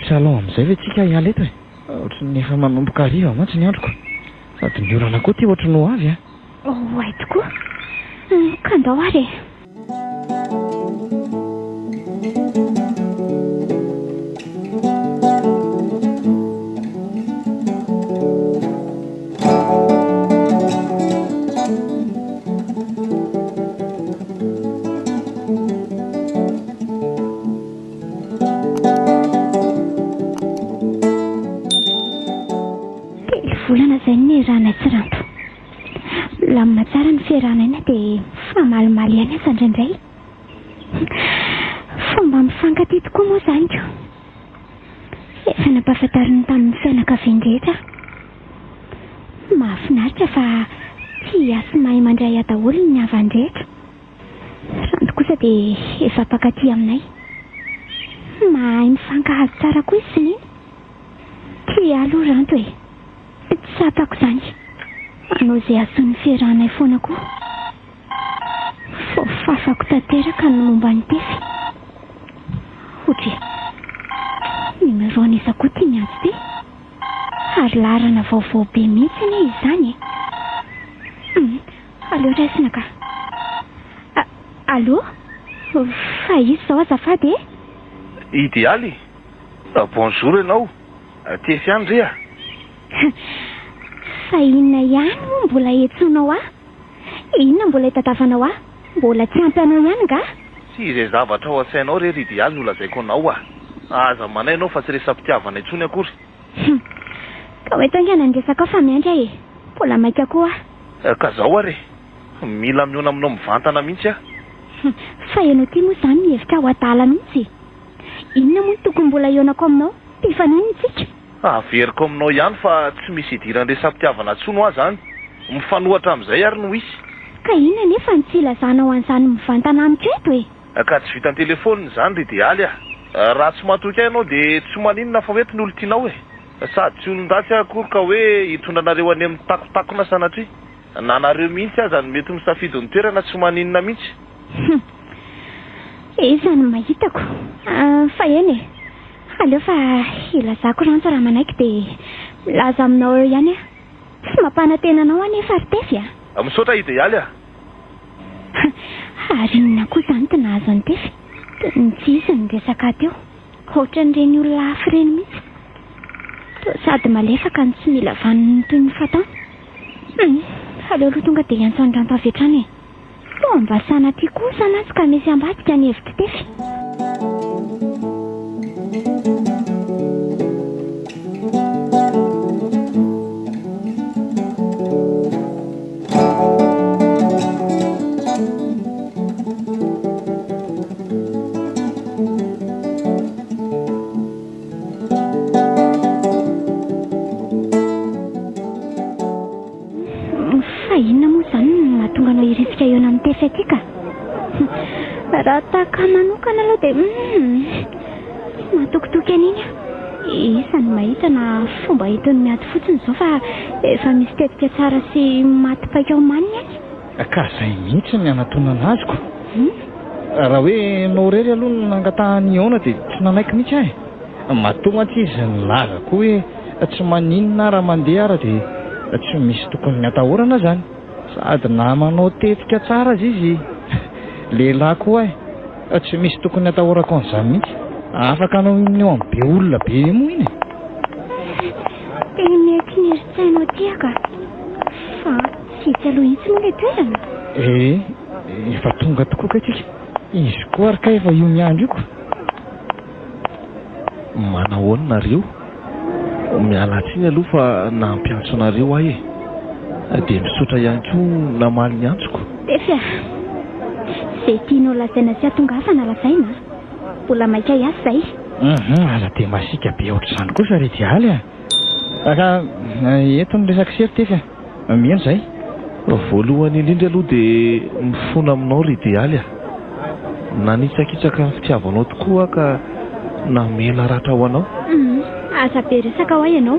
tsy alao amin'izay ve tsika hiala eto e? Ohatran'ny efa manomboka hariva mantsy ny androko. Sady ny orana koa ity ohatran'ny ho avy a. Oay tokoa. Ka ndao ary e. Telo volana izay no niarahanay sy Ranto. Milamina tsara ny fiarahanay na dia mifamalimaly ihany aza indraindray. Fomba mifankatia tokoa moa izany ko. Efa nampahafantariny tamin'ny fianakaviany rehetra aho. Mahafinaritra fa tia sy mahay mandray ahy daholo ny havany rehetra. Ranto kosa dia efa mpankatia aminay. Mahay mifankahazo tsara koa izy sy Neny. Tia ahy aloha Ranto e. Tsapako izany. Manao izay hahasoa ny fiarahanay foana koa. Voafafako tanteraka ny momba an'i Tefy. Odry. Numéro an'iza koa ity miantso ity? Ary laharana vaovao be mihitsy anie izany e. Hum, aleo raisina ka. Allô? Fa iza izao azafady e? Idealy? Bonjour ianao. Tefy ihany re a! Fa inona ihany moa mbola iantsoanao ahy? Inona mbola itadavanao ahy? Mbola tsy ampy anao ihany nga? Tsy izay zavatra ao an-tsainao re ry Idealy no lazaiko anao a! Aza manahy ianao fa tsy resa-pitiavana intsony akory. Hum. Ka ho eto haingana ny resakao fa miandry aho e! Mbola maika koa aho. Ka zao ary e! Mila mihaona aminao mivantana mihitsy aho. Hum. Fa ianao ity moa izany mihevitra aho adala mihitsy e! Inona moa no tokony mbola hihaonako aminao? Mpifaninana isika. Averiko aminao ihany fa tsy misy idiran'ny resa-pitiavana intsony hoa zany. Mifanohatra amin'izay ary no hisy. Ka inona anefa no tsy ilazanao an'izany mivantana amiko eto e? Ka tsy vitan-telefaonina izany ry Idealy a! Raha tsy matoky ahy ianao dia tsy maninona fa ho eto ny olon-tianao e! Sady tsy olon-dratsy aho akory ka hoe hitondra anareo any amin'ny takotakona sanatria. Na nareo mihitsy aza no mety misafidy ny toerana tsy maninona mihitsy. Hum. Iza no mahitako? Fa eny e. Aleo fa hilazako Ranto raha manaiky dia milaza aminao eo ihany aho. Tsy mampanantena anao anefa ry Tefy a! Misaotra Idealy a! Ary inona koa izany ty nahazo an'i Tefy? Toy ny tsy hisy ny resaka teo. Ohatran'ireny olona hafa ireny mihitsy. Toa sady malefaka no tsy mila vaniny toy ny fataony. Hum, aleo aloha tonga dia hiantso an'i Ranto avy hatrany e. Toa mba sanatria kosa mantsy ka misy ambadika ny hevitr'i Tefy. Fa inona moa izany no mahatonga anao hirisika eo amin'ny tefy aty ka? Raha tahaka ahy manokana aloha dia hum, tsy mahatokitoky an'iny aho. Iza no mahita na fomba entiny miady fotsiny izao fa efa misy tetika tsara sy maty paika omaniny any. Ka izay mihitsy ny hanatonana azy ko. Raha hoe ianao irery aloha no nangatahany hihaona dia tsy nanaiky mihitsy aho e. Matoa mantsy izy nilaza koa hoe tsy maninona aho raha mandeha ara dia tsy misy tokony hatahorana izany. Sady na manao tetika tsara aza izy, lehilahy koa aho, tsy misy tokony hatahorako an'izany mihitsy. Afaka hanao inona eo amin'ny be olona be eo moa iny e. Tena mety ny herin-tsainao aty aho ka. Fa tsy etsy aloha etsy moa ilay toerana? Ee, efa tonga tokoa kay tsika. Izy koa ary kay efa io miandry io ko. Manahoana nareo? Miala tsiny aloha fa nampiantso anareo aho e. Dia misaotra ihany koa namaly ny antsoko. Tefy a! Izay tianao lazaina sy hatongavana lazaina a! Mbola maika hiasa izay. Hum, aza dia masiaka be ohatr'izany kosa ry Jialy a! Ka eto ny resak'i Sery Tefy a! Mino izay. Voalohany indrindra aloha dia mifona aminao ry Idealy a! Nanitsakitsaka ny fitiavanao tokoa aho ka namela ratra ho anao. Humm, aza be resaka hoa ianao.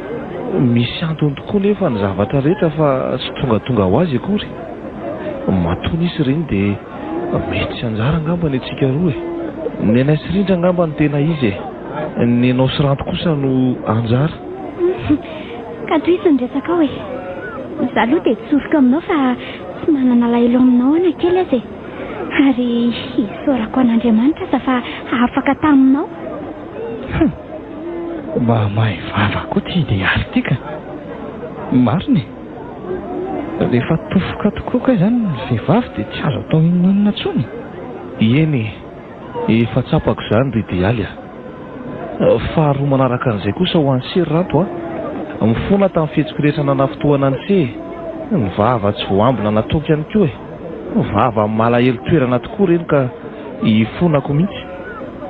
Misy antony tokoa nefa ny zavatra rehetra fa tsy tongatonga ho azy akory. Matoa nisy ireny dia mety tsy anjara angamba ny antsika roa e! Ny anay sy Rindra angamba no tena izy e! Ny anao sy Ranto kosa no anjara. Humm, ka tohizo ny resakao e! Izaho aloha dia tsoriko aminao fa tsy manana alahelo aminao aho na kely aza e! Ary isaorako an'Andriamanitra aza fa afaka taminao. Humm! Mba mahay vava koa ity idealy ity ka! Marina e! Rehefa tofoka tokoa kay izany ny vehivavy dia tsy azo atao inon'inona intsony e! Eny e! Efa tsapako izany ry Idealy a! Faharoa manaraka an'izay kosa ho an'i se ry Ranto a! Mifona tamin'ny fihetsiko rehetra nanafintohana an'i se e! Ny vava tsy voambina nataoko ihany koa e! Vava malahelo toerana tokoa ireny ka ifonako mihitsy.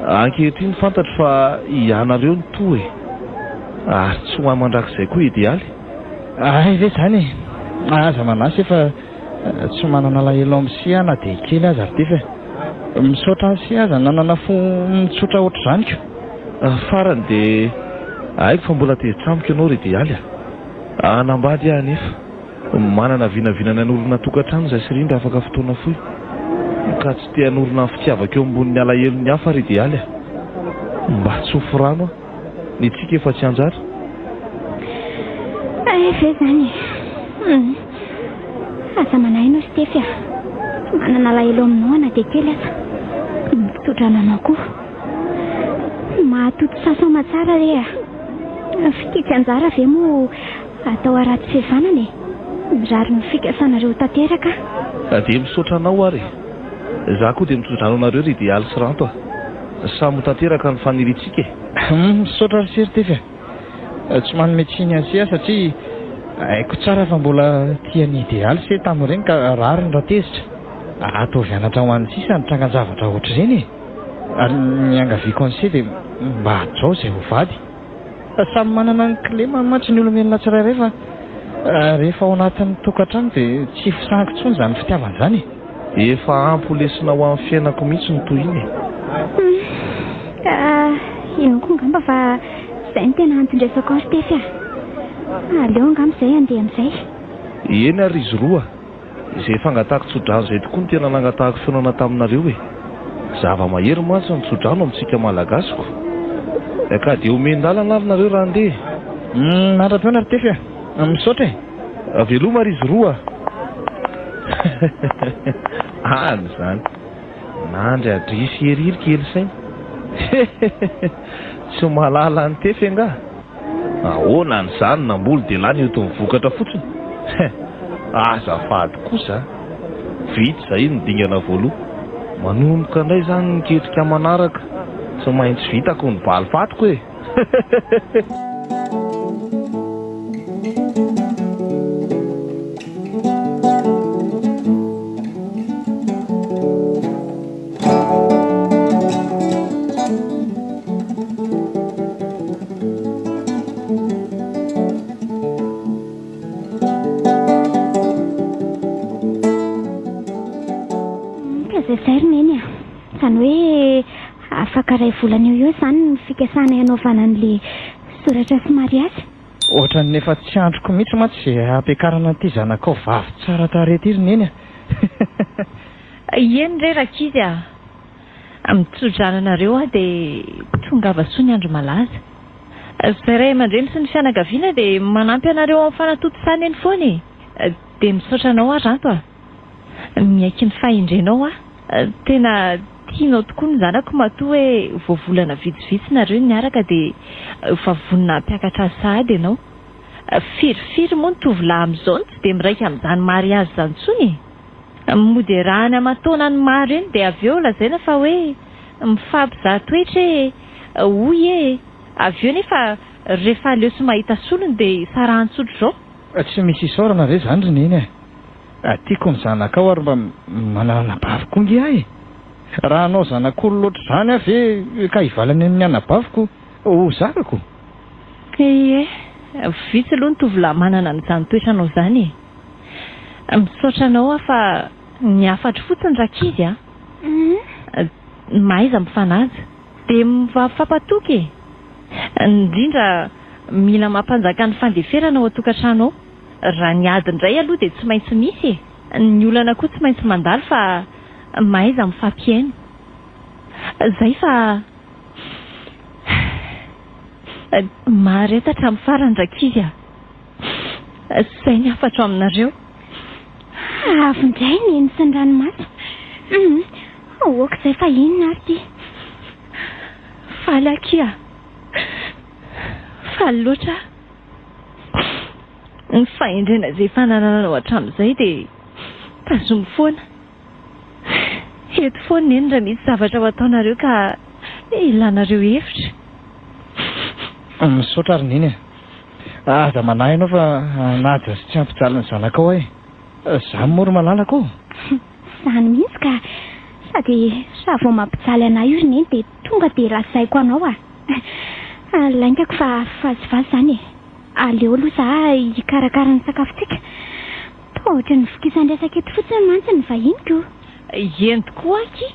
Ankehitriny fantatro fa ianareo no toa e! Ary tsy ho ahy mandrakizay koa Idealy. Hay ve izany e! Aza manahy se fa tsy manana alahelo amin'i se aho na dia kely aza ry Tefy a! Misaotra an'i aza nanana fo mitsotra ohatr'izany ko. Farany dia haiko fa mbola tezitra amiko ianao ry Idealy a! Hanambady aho anefa. Manana vinavina ny hanorina tokantrano izahay sy Rindra afaka fotoana fohy. Ka tsy te hanorina ny fitiavako eo ambonin'ny alahelon'ny hafa ry Idealy a! Mba tsofy rano aho. Ny antsika efa tsy anjara. Hay ve izany e! Hum. Aza manahy ianao Stefy a! Tsy manana alahelo aminao aho na dia kely aza. Mitsodrano anao koa. Mahatoto sasa aman-tsara re a! Fitia tsy anjara ve moa atao haratsy fihavanana e? Mirary ny fikasanareo ho tanteraka aho. Dia misaotra anao ary e! Izaho koa dia mitsodrano anareo ry Idealy sy Ranto a! Samy ho tanteraka ny faniriantsika e! Misaotra ry Sirtefy a! Tsy manome tsiny an'i Se aho satria haiko tsara fa mbola tia an'i Idealy Se tamin'ireny ka rariny raha tezitra. Ataovy anatra ho an'ny sisa ny trangan-javatra ohatr'ireny e! Ary ny iangaviako an'i Se dia mba hajao izay ho vady. Samy manana ny kilemany mantsy ny olombelona tsirairay fa rehefa ao anatin'ny tokantrano dia tsy fisangy intsony izany fitiavana izany e! Efa ampy ho lesona ho an'ny fiainako mihitsy ny toy iny e! Hum, ka inoako angamba fa izay no tena anton-dresako ao ry Tefy a! Aleo angamba izay handeha amin'izay. Eny ary izy roa. Izay fangatahako tsodrano izay tokoa no tena nangatahako fihaonana taminareo e! Zava-mahery mantsy ny tsodrano amintsika Malagasy ko! Ka dia omen-dalana ary nareo raha handeha e! Mandra-pihaona ry Tefy a! Misaotra e! Veloma ry izy roa a! Any izany! Nandry adresy ery ry kely saina! Tsy mahalala an'i Tefy angaha? Ahoana an'izany namboly dia lany eo toy ny vokatra fotsiny? Hein! Azafady kosa a! Vita izay ny dingana voaloha. Manomboka indray izany ny ketrika manaraka. Tsy maintsy vitako ny valifatiko e! Ka izay izay ry Neny a! Izany hoe afaka iray volana eo ho eo izany ny fikasanay hanaovana an'ilay soratra sy mariazy. Ohatran'ny efa tsy andriko mihitsy mantsy izay hampiakarana an'ity zanakao vavy tsara tarehy ity ry Neny a! Eny re rankizy a! Mitsodrano anareo aho dia tongava soa ny andro malaza. Izay ray aman-dreny sy ny fianakaviana dia manampy anareo amin'ny fanatontosana eny foana e! Dia misaotra anao aho Ranto a! Miaiky ny fahendrenao aho. Tena tianao tokoa ny zanako matoa hoe vao volana vitsivitsy nareo niaraka dia efa vonona hampiakatra azy sahady ianao. Firifiry moa ny tovolahy amin'izao no tsy dia miraika amin'izany mariazy izany intsony e! Mody iarahany aman-taonany maro eny dia avy eo lazaina fa hoe mifampizaha toetra e, hoy e, avy eo nefa rehefa aleo sy mahita solony dia sarahany tsotra izao. Tsy misy isaorana ve izany ry Neny a! Tiako ny zanakao ary mba manana anabavy koa nge aho e! Raha hanao zanak'olona ohatr'izany aho ve ka hivalana eny amin'ny anabaviko ho zakako? Ie, vitsy aloha ny tovolahy manana an'izany toetranao izany e! Misaotra anao aho fa ny hafatro fotsiny rankizy a! Mahaiza mifanaja. Dia mifampatoky e! Indrindra mila mampanjaka ny fandeferana ao an-tokantrano ao. Raha ny ady indray aloha dia tsy maintsy misy e! Ny olana koa tsy maintsy mandalo fa mahaiza mifampihaino. Zay fa mahareta hatramin'ny farany rankizy a! Zay ny hafatro aminareo. Avy indray ny eny sy ny ranomaso. Hum, aoka izay fa inona ary ity? Faly akia. Faly loatra aho. Ny fahendrena izay efa nanananao hatramin'izay dia tazomy foana. Eto foana Neny raha misy zavatra ho ataonareo ka ilanareo hevitra. Misaotra ry Neny a. Aza manahy ianao fa hanaja sy tsy hampijaly ny zanakao aho e. Izany moa ry malalako ô. Izany mihitsy ka. Sady raha vao mampijaly anah io ry Neny dia tonga dia lazaiko anao a. Laingako fa vazivazy izany e. Aleo aloha za hikarakara ny sakafontsika. Toa ohatran'ny vokisan-dresaka eto fotsiny mantsy ny vahiniko. Eny tokoa aky!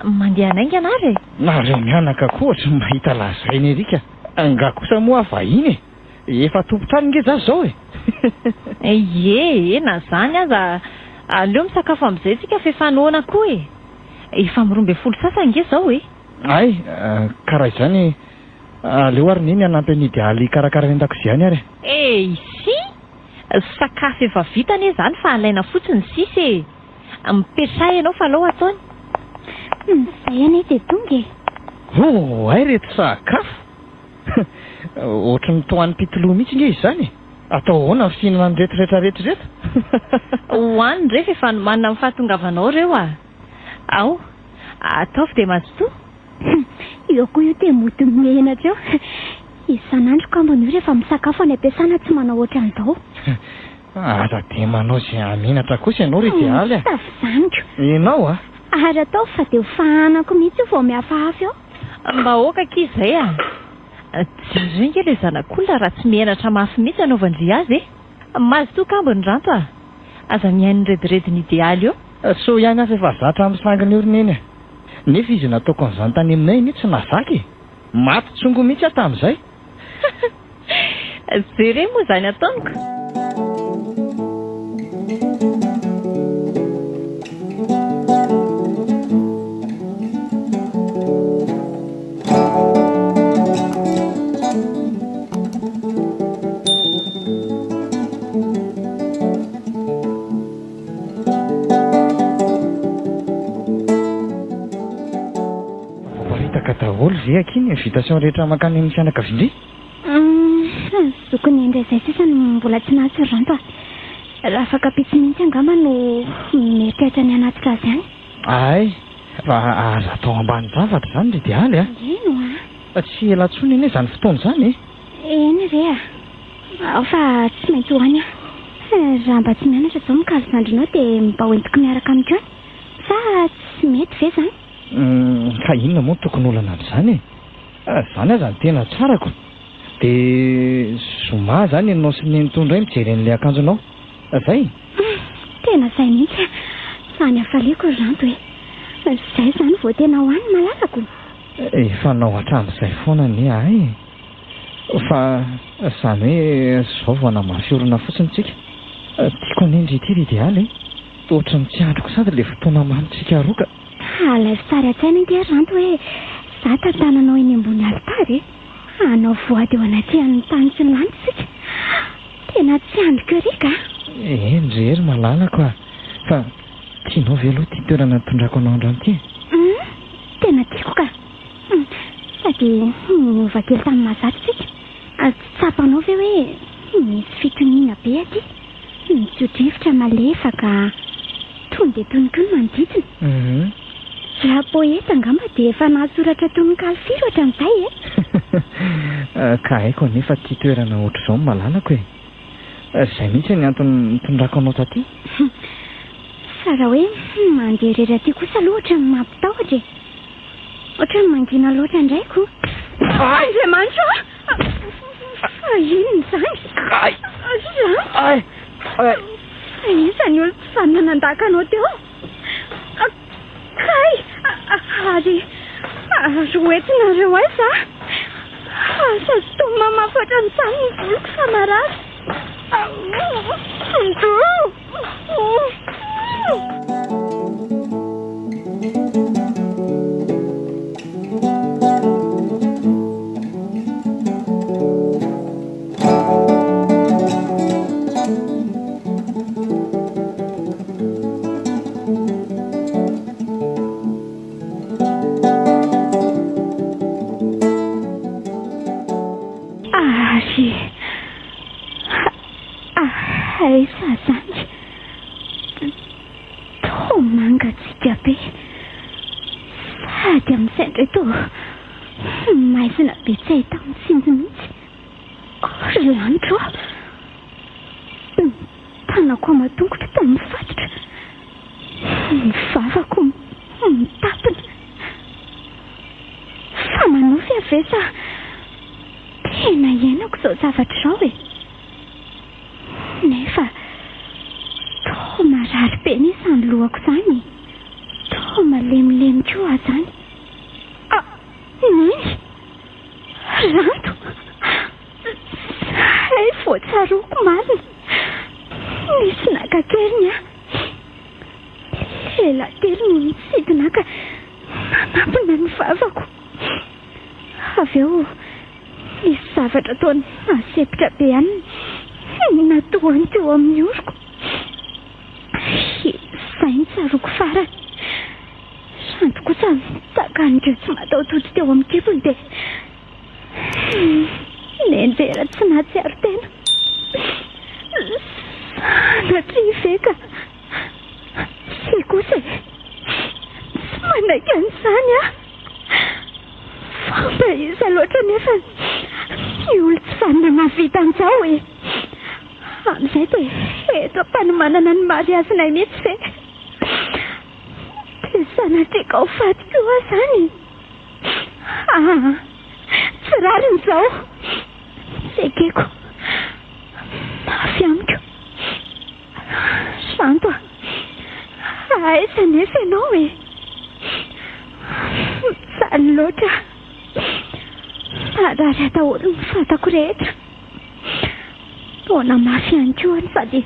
Mandeha hanaingana ary e! Nareo mianaka koa ohatry ny mahita lazaina ery ka! Nga kosa moa aho vahiny e! Efa tompon-trano nge za zao e! Ie e, na zany aza aleo misakafo amin'izay tsika f'efa noana koa e! Efa amin'ny 12 sasany nge zao e! Hay, ka raha izany aleo ary Neny hanampy an'i Idealy hikarakara ny an-dakozia any ary e! Eisy! Sakafo efa vita anie izany fa alaina fotsiny ny sisa e! Mipetraha ianao fa alao ataony. Izay anie dia tonga e! Oh, hay reto sakafo! Ohatry ny toa an'i Pitolou mihitsy nge izany e! Atao ahoana ny fihinana an'ireto rehetra rehetra ireto? Hohaniny re f'efa nomanina amin'ny fahatongavanao ireo a! Ao, ataovy dia mazotoa. Eo koa io dia mody menatra eo. Isan'andro kambony io rehefa misakafo any am-piasana tsy manao ohatran'izao. Aza dia manao izay hahamenatra kosa ianao ry Idealy a! Tavizaniko. Ianao a! Ary ataovy fa dia ho fahanako mihitsy io vao mihafahafa eo. Mba aoka akia izay a! Jereo ange ilay zanak'olona raha tsy menatra mafy mihitsy anaovan-dry azy e! Mazotoa kambony Ranto a! Aza mihaino ny rediredin'i Idealy eo. Soa ihany aho fa efa zatra amin'ny sanginy io ry Neny a! Nefa izy nataoko an'izany tany aminay anie tsy nahazaka e! Maty tsongo mihitsy aho tamin'izay. Jereo moa izany ataoniko. Voaparitaka daholo ve akia ny invitation rehetra mankany amin'ny fianakavian-dry? Humm, zokiny indray izay sisa no mbola tsy nahazo ry Ranto a! Raha afaka ampitso mihitsy angamba no mieritreritra ny hanatitra azy any. Hay, fa aza atao ambanin-javatra izany ry Idealy a! Eny oa! Fa tsy ela intsony anie izany fotoana izany e! Eny re a! Ao fa tsy maintsy ho any aho. Raha mba tsy mianatra izao mikalo zandrinao dia mba ho entiko miaraka amiko any. Sa tsy mety ve izany? Ka inona moa no tokony olana amin'izany e? Izany aza no tena tsarako. Dia zoma izany ianao sy nenitoa indray mijery an'ilay akanjonao. Izay? Tena izay mihitsy a! Izany hafaliako ry Ranto e! Izay izany vao tena ho any malalako? Efa nao hatramin'izay foana anie ahy e! Fa izany hoe izao vao hanamafy orina fotsiny tsika. Tiako anie ndry ity ry Idealy e! Ohatry ny tsy andriko sady ilay fotoana manintsika roa ka. Alaivo sary an-tsaina ange ry Ranto hoe za tantananao eny ambony alitara e! Hanao voady eo anatrehan'ny tany sy ny lanitra isika. Tena tsy andriko ery ka! Eny re ry malalako a! Fa tianao ve aloha ity toerana nitondrako anao androany ity e? Hum! Tena tiako ka! Hum! Sady niova kely tamin'ny mahazatra isika. Tsy tsapanao ve hoe misy fitoniana be aty? Mitso-drivotra malefaka, tony dia tony koa ny manodidina. Hum! Raha poeta angamba dia efa nahasoratra tononkalo firy ohatran'izay e! Ka haiko anefa ity toerana ohatr'izao no malalako e! Izay mihitsy ny antony nitondrako anao taty. Fa raha hoe mandeha irery aty kosa aloha ohatran'ny mampitahotra e! Ohatran'ny mangina loatra indray ko! Andriamanitra ô! Fa inona izany? Ay! Ranto! Ay! Ay! Iza ny olon-tsy vanona nandaka anao teo? Kay! Ary, ary ho entinareo aiza aho? Asa toa mamafy ohatran'izany ny voloko fa marary. Ary aiza izany? Toa mangatsiaka be. Sady amin'izay indray toa maizina be tsy ahita-mitsinjo mihitsy. Ry lanitra ô! Ny tanako aman-tongotro toa mifatotra, ny vavako mitapina. Fa manofy aho ve sa tena iainako izao zavatra izao e? Nefa toa marary be anie izany lohako izany e! Toa malemilemy koa aho izany. Ah! Neny! Ranto! Hay vao tsaroako marina! Nisy naka an-keriny aho. Lehilahy telo no nitsidina ahy ka nanampina ny vavako. Avy eo nisy zavatra toa nahasempotra be ihany natohany teo amin'ny oroko. Izay no tsaroako farany. Ranto kosa nitaka an'ireo tsy mataho-tody teo amin'ny kibony dia nianjera tsy nahatsiaro tena. Sanatria ve ka tsia kosa e! Tsy manaiky an'izany aho. Fa mba iza loatra anefa ny olon-tsy vanona mahavita an'izao e? Amin'izay dia eto am-panomanana ny mariazinay mihitsy ve? Dia sanatria ka ho faty koa aho izany e? Aa, tsy rariny izao. Tsy ekeko. Mafy amiko. Ranto a! Aiza anefa ianao e? Mijaly loatra aho. Marary ahy daholo ny vatako rehetra. Noana mafy ihany koa aho sady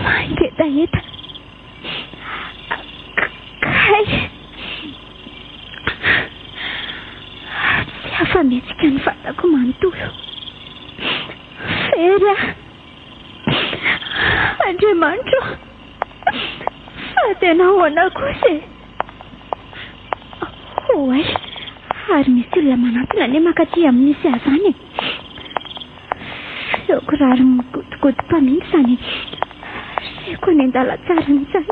mangetaheta. Kay! Tsy afa-mihetsika ny vatako manontolo. Very aho. Andriamanitra ô! Fa tena ahoana kosa e? Oay! Ary misy olona manantona anie mankaty amin'ny misy ahy izany e! Feo kiraro migodogodo-mpamily izany reko any an-dalantsarany izany.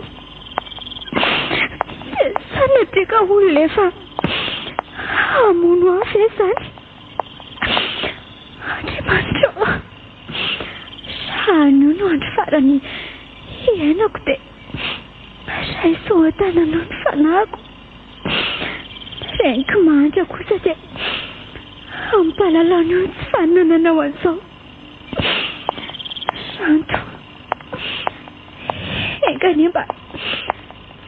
Dia sanatria ka olona efa hamono ahy ve izany? Andriamanitra ô! Raha anio no andro farany hiainako dia raiso ao an-tananao ny fanahiko. Reniko mahantra kosa dia ampahalalao ny tsy fanananao an'izao. Ranto, enga anie mba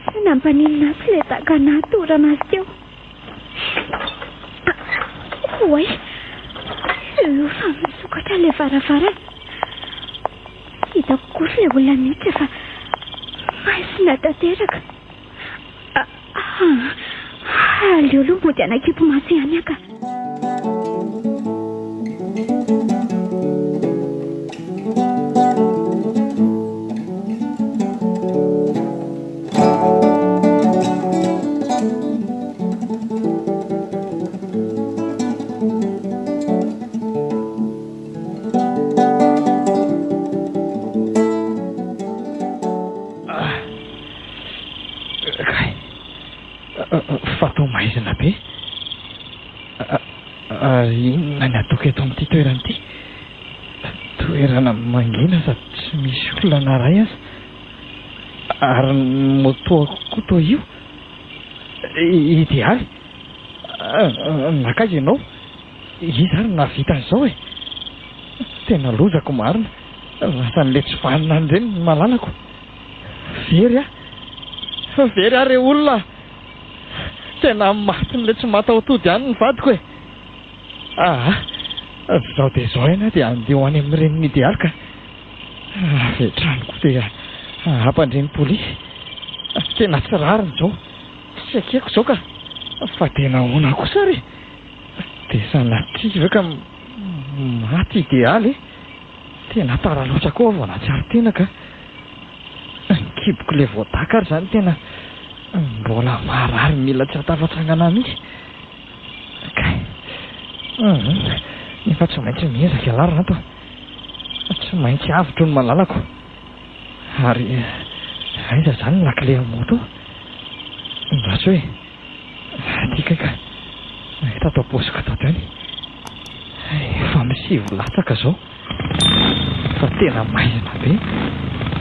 tsy nampaninona azy ilay daka nahatorana azy teo. Oay, io fa misokatra ilay varavarana. Tsy hitako kosa ilay olona miditra fa maizina tanteraka. Aleo aloha mody hanakipy maso ihany aho ka. Kay, fa toa maizina be. Ary inona ny ataoko eto amin'ity toerana ity? Toerana mangina sady tsy misy olona na iray aza. Ary ny moto-ako koa toa io. Idealy. Nankaiza ianao? Iza ary no nahavita an'izao e? Tena lozako marina. Lasan'ilay tsy vanona an'ireny ny malalako. Very aho. Very aho re olona a! Tena matin'ilay tsy mataho-tody ihany ny vadiko e! Aa! Izao dia izao ihany aho dia handeha ho any amin'ny renin'i Idealy ka. Avy hatrany koa dia hampandre ny polisy. Tena tsy rariny izao. Tsy ekeko izao ka. Fa dia nahoana kosa ary e? Dia sanatria ve ka maty Idealy e? Tena tara loatra koa aho vao nahatsiaro tena ka. Ny kiboko ilay voadaka ary izany tena mbola marary mila tsy hatafatsangana mihitsy. Kay. Hum. Nefa tsy maintsy miezaka ialahy Ranto a. Tsy maintsy avotro ny malalako. Ary aiza izany ny lakile amin'ny moto? Andraso e. Aty kay ka. Tato am-paosiko tato ihany. Efa misivy latsaka izao. Fa tena maizina be.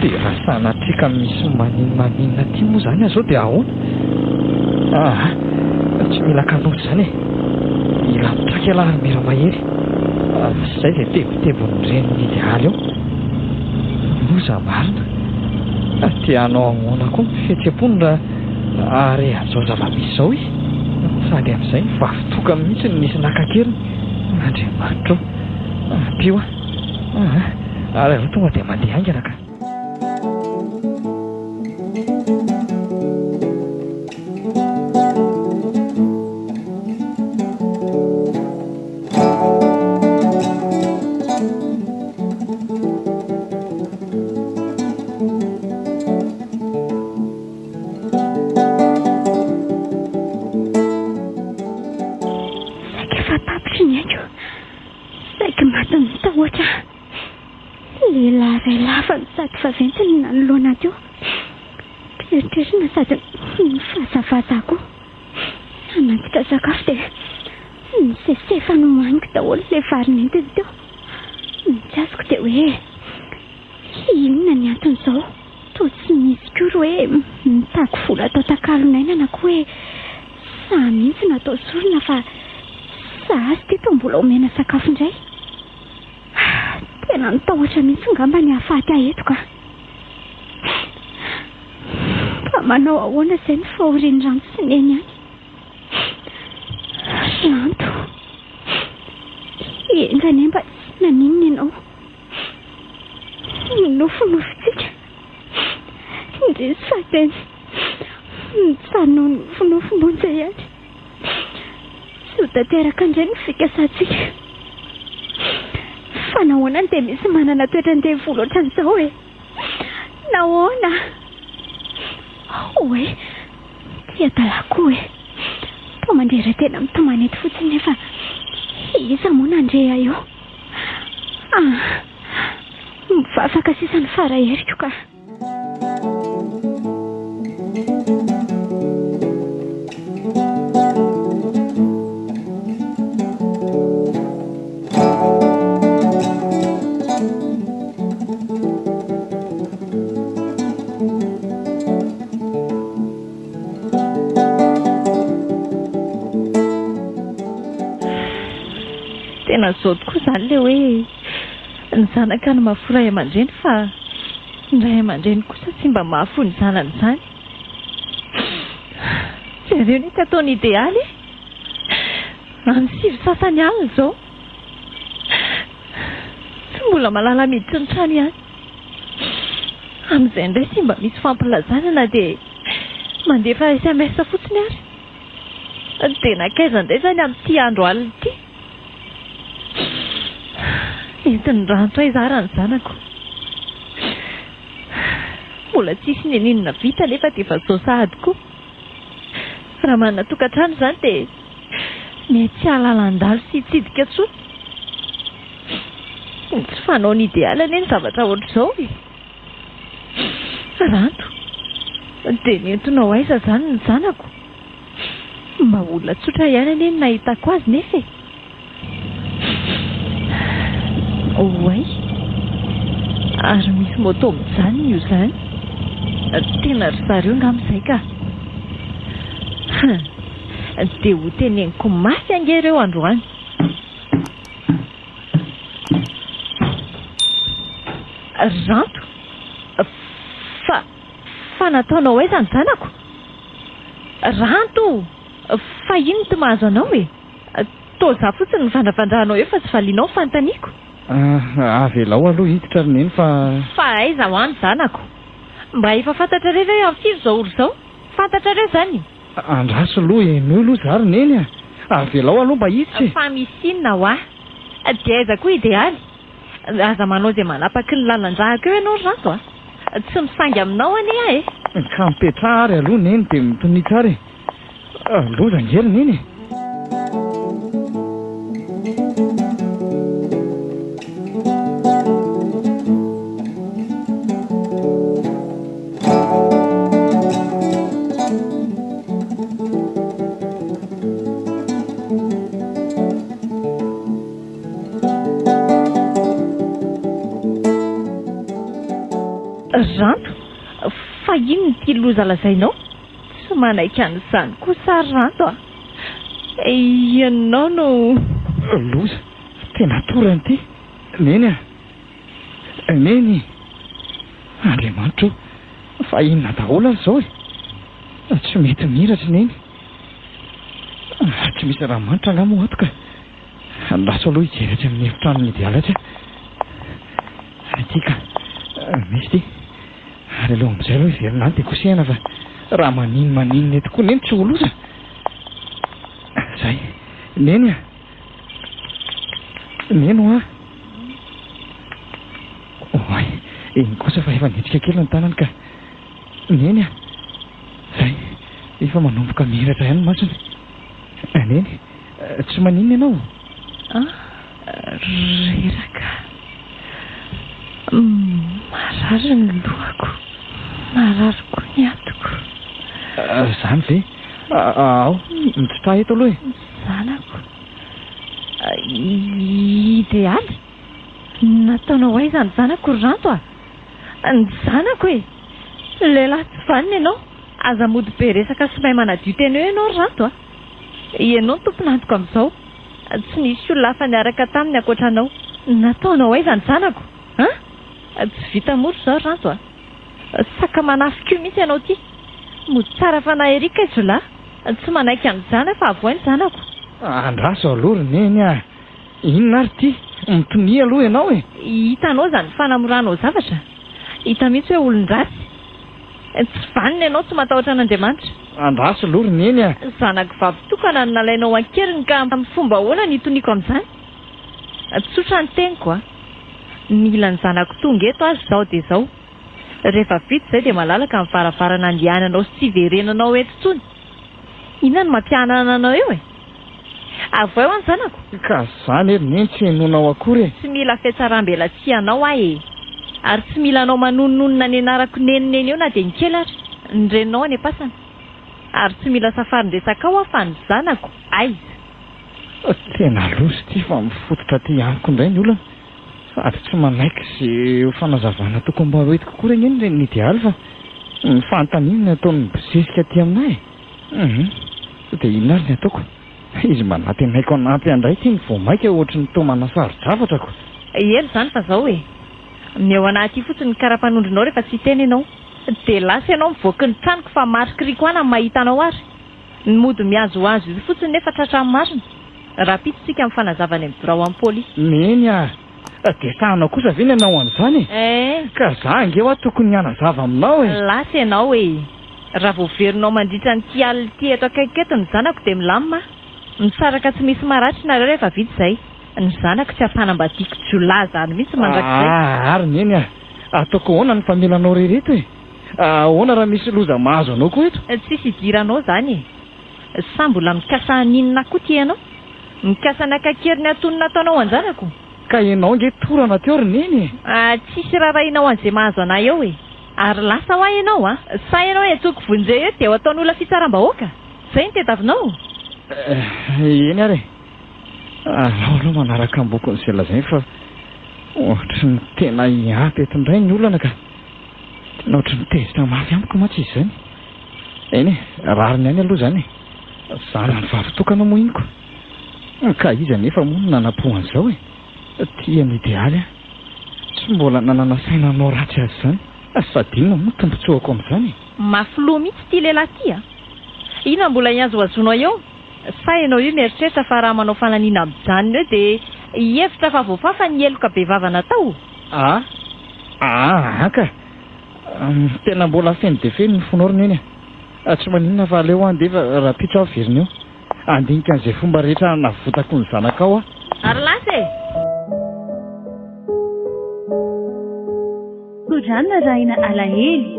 Dia raha sanatria ka misy maninona aty moa izany aho izao dia ahoana? Aa, tsy mila kanosa izany e. Mila mitraka ialahy ry Mira Mahery. Izay dia tebitebin'ny renin'ny idealy eo. Loza marina. Te hanao ahoana koa ny fihetseham-pony raha hahare an'izao zava-misy izao izy? Sady amin'izay ny vavy tokana mihitsy no nisy naka an-keriny. Andriamanitra ô! Ampio aho. Aa, ary avy eo tonga dia mandeha haingana ka. Saika efa tapitry ny aiko. Saiky matin'ny tahotra aho. Lehilahy iray lava no sady vaventy no nanoloana ahy teo. Mpieritreritra sady nivazavaza koa. Nanatitra sakafo dia nisesefa nohaniko daholo ilay vary nentiny teo. Ny tsy azoko dia hoe inona ny anton'izao? Toa tsy misy koa ry hoe mitaky vola atao takalon'aina na koa hoe Sahy mihitsy no atao sorona fa sahaza ity toa mbola omena sakafo indray. Tena ny tahotra mihitsy ngamba ny hahafaty ahy eto ka. Fa manao ahoana izay ny fahorian'i Ranto sy Neny any? Ranto, enga anie mba tsy naninona ianao. Ny nofinofintsika. Indrisy fa dia mijanona ho nofinofy monja ihany. Tsy ho tanteraka indray ny fikasantsika. Fa nahoana no dia misy manana toetran-devoly ohatran'izao e? Nahoana? Oay, ity adala koa e! Toa mandrera-tena mitomany eto fotsiny nefa iza moa nandre ahy eo? Ah! Mivavaka sisa ny fara heriko ka. Tena zao tokoa izany ilay hoe ny zanaka no mahafoy ray aman-dreny fa ny ray aman-dreny kosa tsy mba mahafoy ny zanany izany. Jereo ny ataon'i Idealy e! Amin'ny sivy sasany alina izao. Tsy mbola mahalala miditra ny trano ihany. Amin'izay indray tsy mba misy fampilazana na dia mandefa sms fotsiny ary. Dia nankaiza indray izany amin'ity andro alina ity? Entin'ny ranto aiza ary ny zanako? Mbola tsisy n'inon'inona vita nefa dia efa izao sahady koa. Raha manana tokantrano izany dia mety tsy hahalala handalo sy hitsidika intsony. Ny tsy fanaon'ny idealy anie ny zavatra ohatr'izao e! Ranto, dia nentinao aiza izany ny zanako? Mba olona tsotra ihany anie no nahitako azy nefa e! Oay! Ary misy moto mijanona io izany? Tena ry zareo angamba izay ka! Hum! Dia ho teneniko mafy ange ireo androany! Ranto, fa, fa nataonao aiza ny zanako? Ranto o! Fa inona ity mahazo anao e? Toa izaho fotsiny no vandravandranao eo fa tsy valianao ny fanontaniako. Avelao aloha hiditra ry Neny fa. Fa aiza hoa ny zanako? Mba efa fantatrareo ve hoe amin'ny firy izao ora izao? Fantatrareo izany? Andraso aloha, henoy aloha izaho ry Neny a! Avelao aloha mba hiditra e! Fa misy inona hoa? Dia aiza koa Idealy? Aza manao izay manapaky ny lalan-drahako eo ianao ry Ranto a! Tsy misangy aminao anie aho e! Ka mipetraha ary aloha Neny dia mitonia tsara e! Loza ange ry Neny e! Ranto, fa inona ity loza lazainao? Tsy manaiky an'izany kosa ary Ranto a! Ianao no. Loza, tena torana ity. Neny a! Neny! Andriamanitra o! Fa inona daholo ary izao e? Tsy mety mihiratra i Neny. Tsy misy raha manitra angaha moa ato ka. Andraso aloha hijery atsy amin'ny efitranon'i Idealy atsy aho. Ity ka. Misy ity. Ary aleo amin'izay aloha hiverina any dia kosehina fa raha maninona maninona eto koa Neny tsy ho loza. Izay. Neny a! Neny hoa. Oay, iny kosa fa efa nihetsika kely ny tanany ka. Neny a! Zay, efa manomboka mihiratra ihany ny masony. Neny, tsy maninona ianao? Ah, reraka. Marary ny lohako, marary koa ny atiko. Izany ve? Ao, mitsitraha eto aloha e. Zanako. Idealy? Nataonao aiza ny zanako ry Ranto a? Ny zanako e! Lehilahy tsy vanona ianao, aza mody be resaka sy mahay manadio tena eo ianao ry Ranto a! Ianao no tompon'antoka amin'izao, tsy nisy olona hafa niaraka taminy ankoatra anao. Nataonao aiza ny zanako an? Tsy vita mora izao ry Ranto a! Saka manafika io mihitsy ianao ity! Mody tsara fanahy ery kay jiolahy! Tsy manaiky an'izany aho fa avohay ny zanako! Andraso aloha ry Neny a! Inona ary ity? Mitonia aloha ianao e! Hitanao izany fanamoranao zavatra? Hita mihitsy hoe olon-dratsy. Tsy vanona ianao, tsy matahotra an'Andriamanitra. Andraso aloha ry Neny a! Zanako vavy tokana no nalainao an-keriny ka amin'ny fomba ahoana no hitoniako amin'izany? Tsotra ny teniko a! Mila ny zanako tonga eto aho izao dia izao. Rehefa vita izay dia malalaka ny varavarana andehananao sy tsy hiverenanao eto intsony. Inona no mampihanana anao eo e? Avohay ho any zanako. Ka zany e ry neny tsy henoinao akory e. Tsy mila fiatsaram-belatsihy anao aho e! Ary tsy mila anao manononona ny anarako neny neny eo na dia ny kely ary. Ny reninao any am-pasana. Ary tsy mila safarin-dresakao aho fa ny zanako aiza? Tena loza ity fa mifototra aty amiko indray ny olana. Sady tsy manaiky izay fanazavana tokony mba hoentiko akory anie ny renin'i Idealy fa ny fanontaniana no ataony mibosesika aty aminay e! Hum! Dia inona ary ny ataoko? Izy mba nantenaiko hanampy ahy indray ity no vao mainka ohatry ny toa manasaro-javatra ko! Ela izany fa zao e! Omeo anah aty fotsiny ny kara-panondronao rehefa tsy hiteny ianao. Dia lasa ianao mivoaky ny tranoko fa marikiriko ana ny mahita anao ary. Ny mody mihazohazo io fotsiny nefa tratra ny marina. Rahampitso tsika mifanazava any amin'ny birao an'ny polisy. Neny a! Dia sahanao kosa ve ny hanao an'izany e? Eh! Ka za ange hoa tokony hanazava aminao e! Lasa ianao e! Raha voaverinao mandritra an'ity alina ity eto akaikiko eto ny zanako dia milamina aho. Misaraka tsy misy maratra nareo rehefa vita izay. Ny zanako tsy hampanambadiako jiolahy izany mihitsy mandrakizay. Ah ary Neny a! Ataoko ahoana ny famelanao irery eto e? Ahoana raha misy loza mahazo anao koa eto? Tsisy idiranao izany e! Sa mbola mikasa haninona koa ty ianao? Mikasa ny haka an-keriny antonona ataonao an-janako? Ka ianao ange torana teo ry Neny e! Ah, tsisy raharahianao an'izay mahazo anah eo e! Ary lasa hoa ianao an! Sa ianao iantsoako vonjeo eo dia ho ataon'olona fitsaram-bahoaka? Izay no tediavinao? Eh, eny ary e! Alao aloha manaraka ambokony izay lazainy fa ohatry ny tena hiampy eto indray ny olana ka! Tena ohatry ny tezitra mafy amiko mantsy izy izany. Eny e, rariny ihany aloha izany e. Zanany vavy tokana moa iny ko. Ka iza anefa moa no nanam-po an'izao e? Tia an'i Idealy aho. Tsy mbola nanana saina hanao ratsy azy izany. Sady inona moa tombontsoako amin'izany e? Mafy loha mihitsy ity lehilahy ity a! Inona mbola hihazohazoanao eo? Sa ianao io mieritreritra fa raha manao fananiana mijanona eo dia hihevitra fa voafafa ny heloka bevava natao? A! Aa ka! Tena mbola feno dia feno ny fonao ry Neny a! Tsy maninona fa aleo handeha fa rahampitso aho hiverina eo. Handinika an'izay fomba rehetra hanavotako ny zanakao aho. Ary lasa e! Tso-drano narahina alahelo.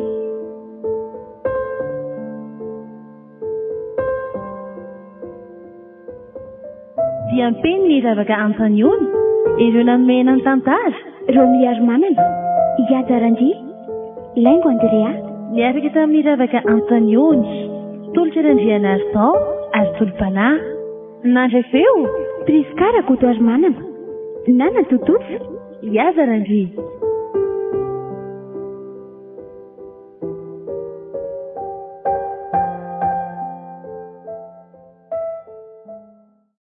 Diam-peny ny ravaka Antaniony, ireo nanome aina ny tantara. Romy Harimanana, Ihaja Randria, Laingo Andrea. Niaraka tamin'ny ravaka Antaniony, Tolotra Randrianarison ary Tolo-panahy. Nandray feo. Prisca Rakotoarimanana, Nana Tototra. Ihaja Randria.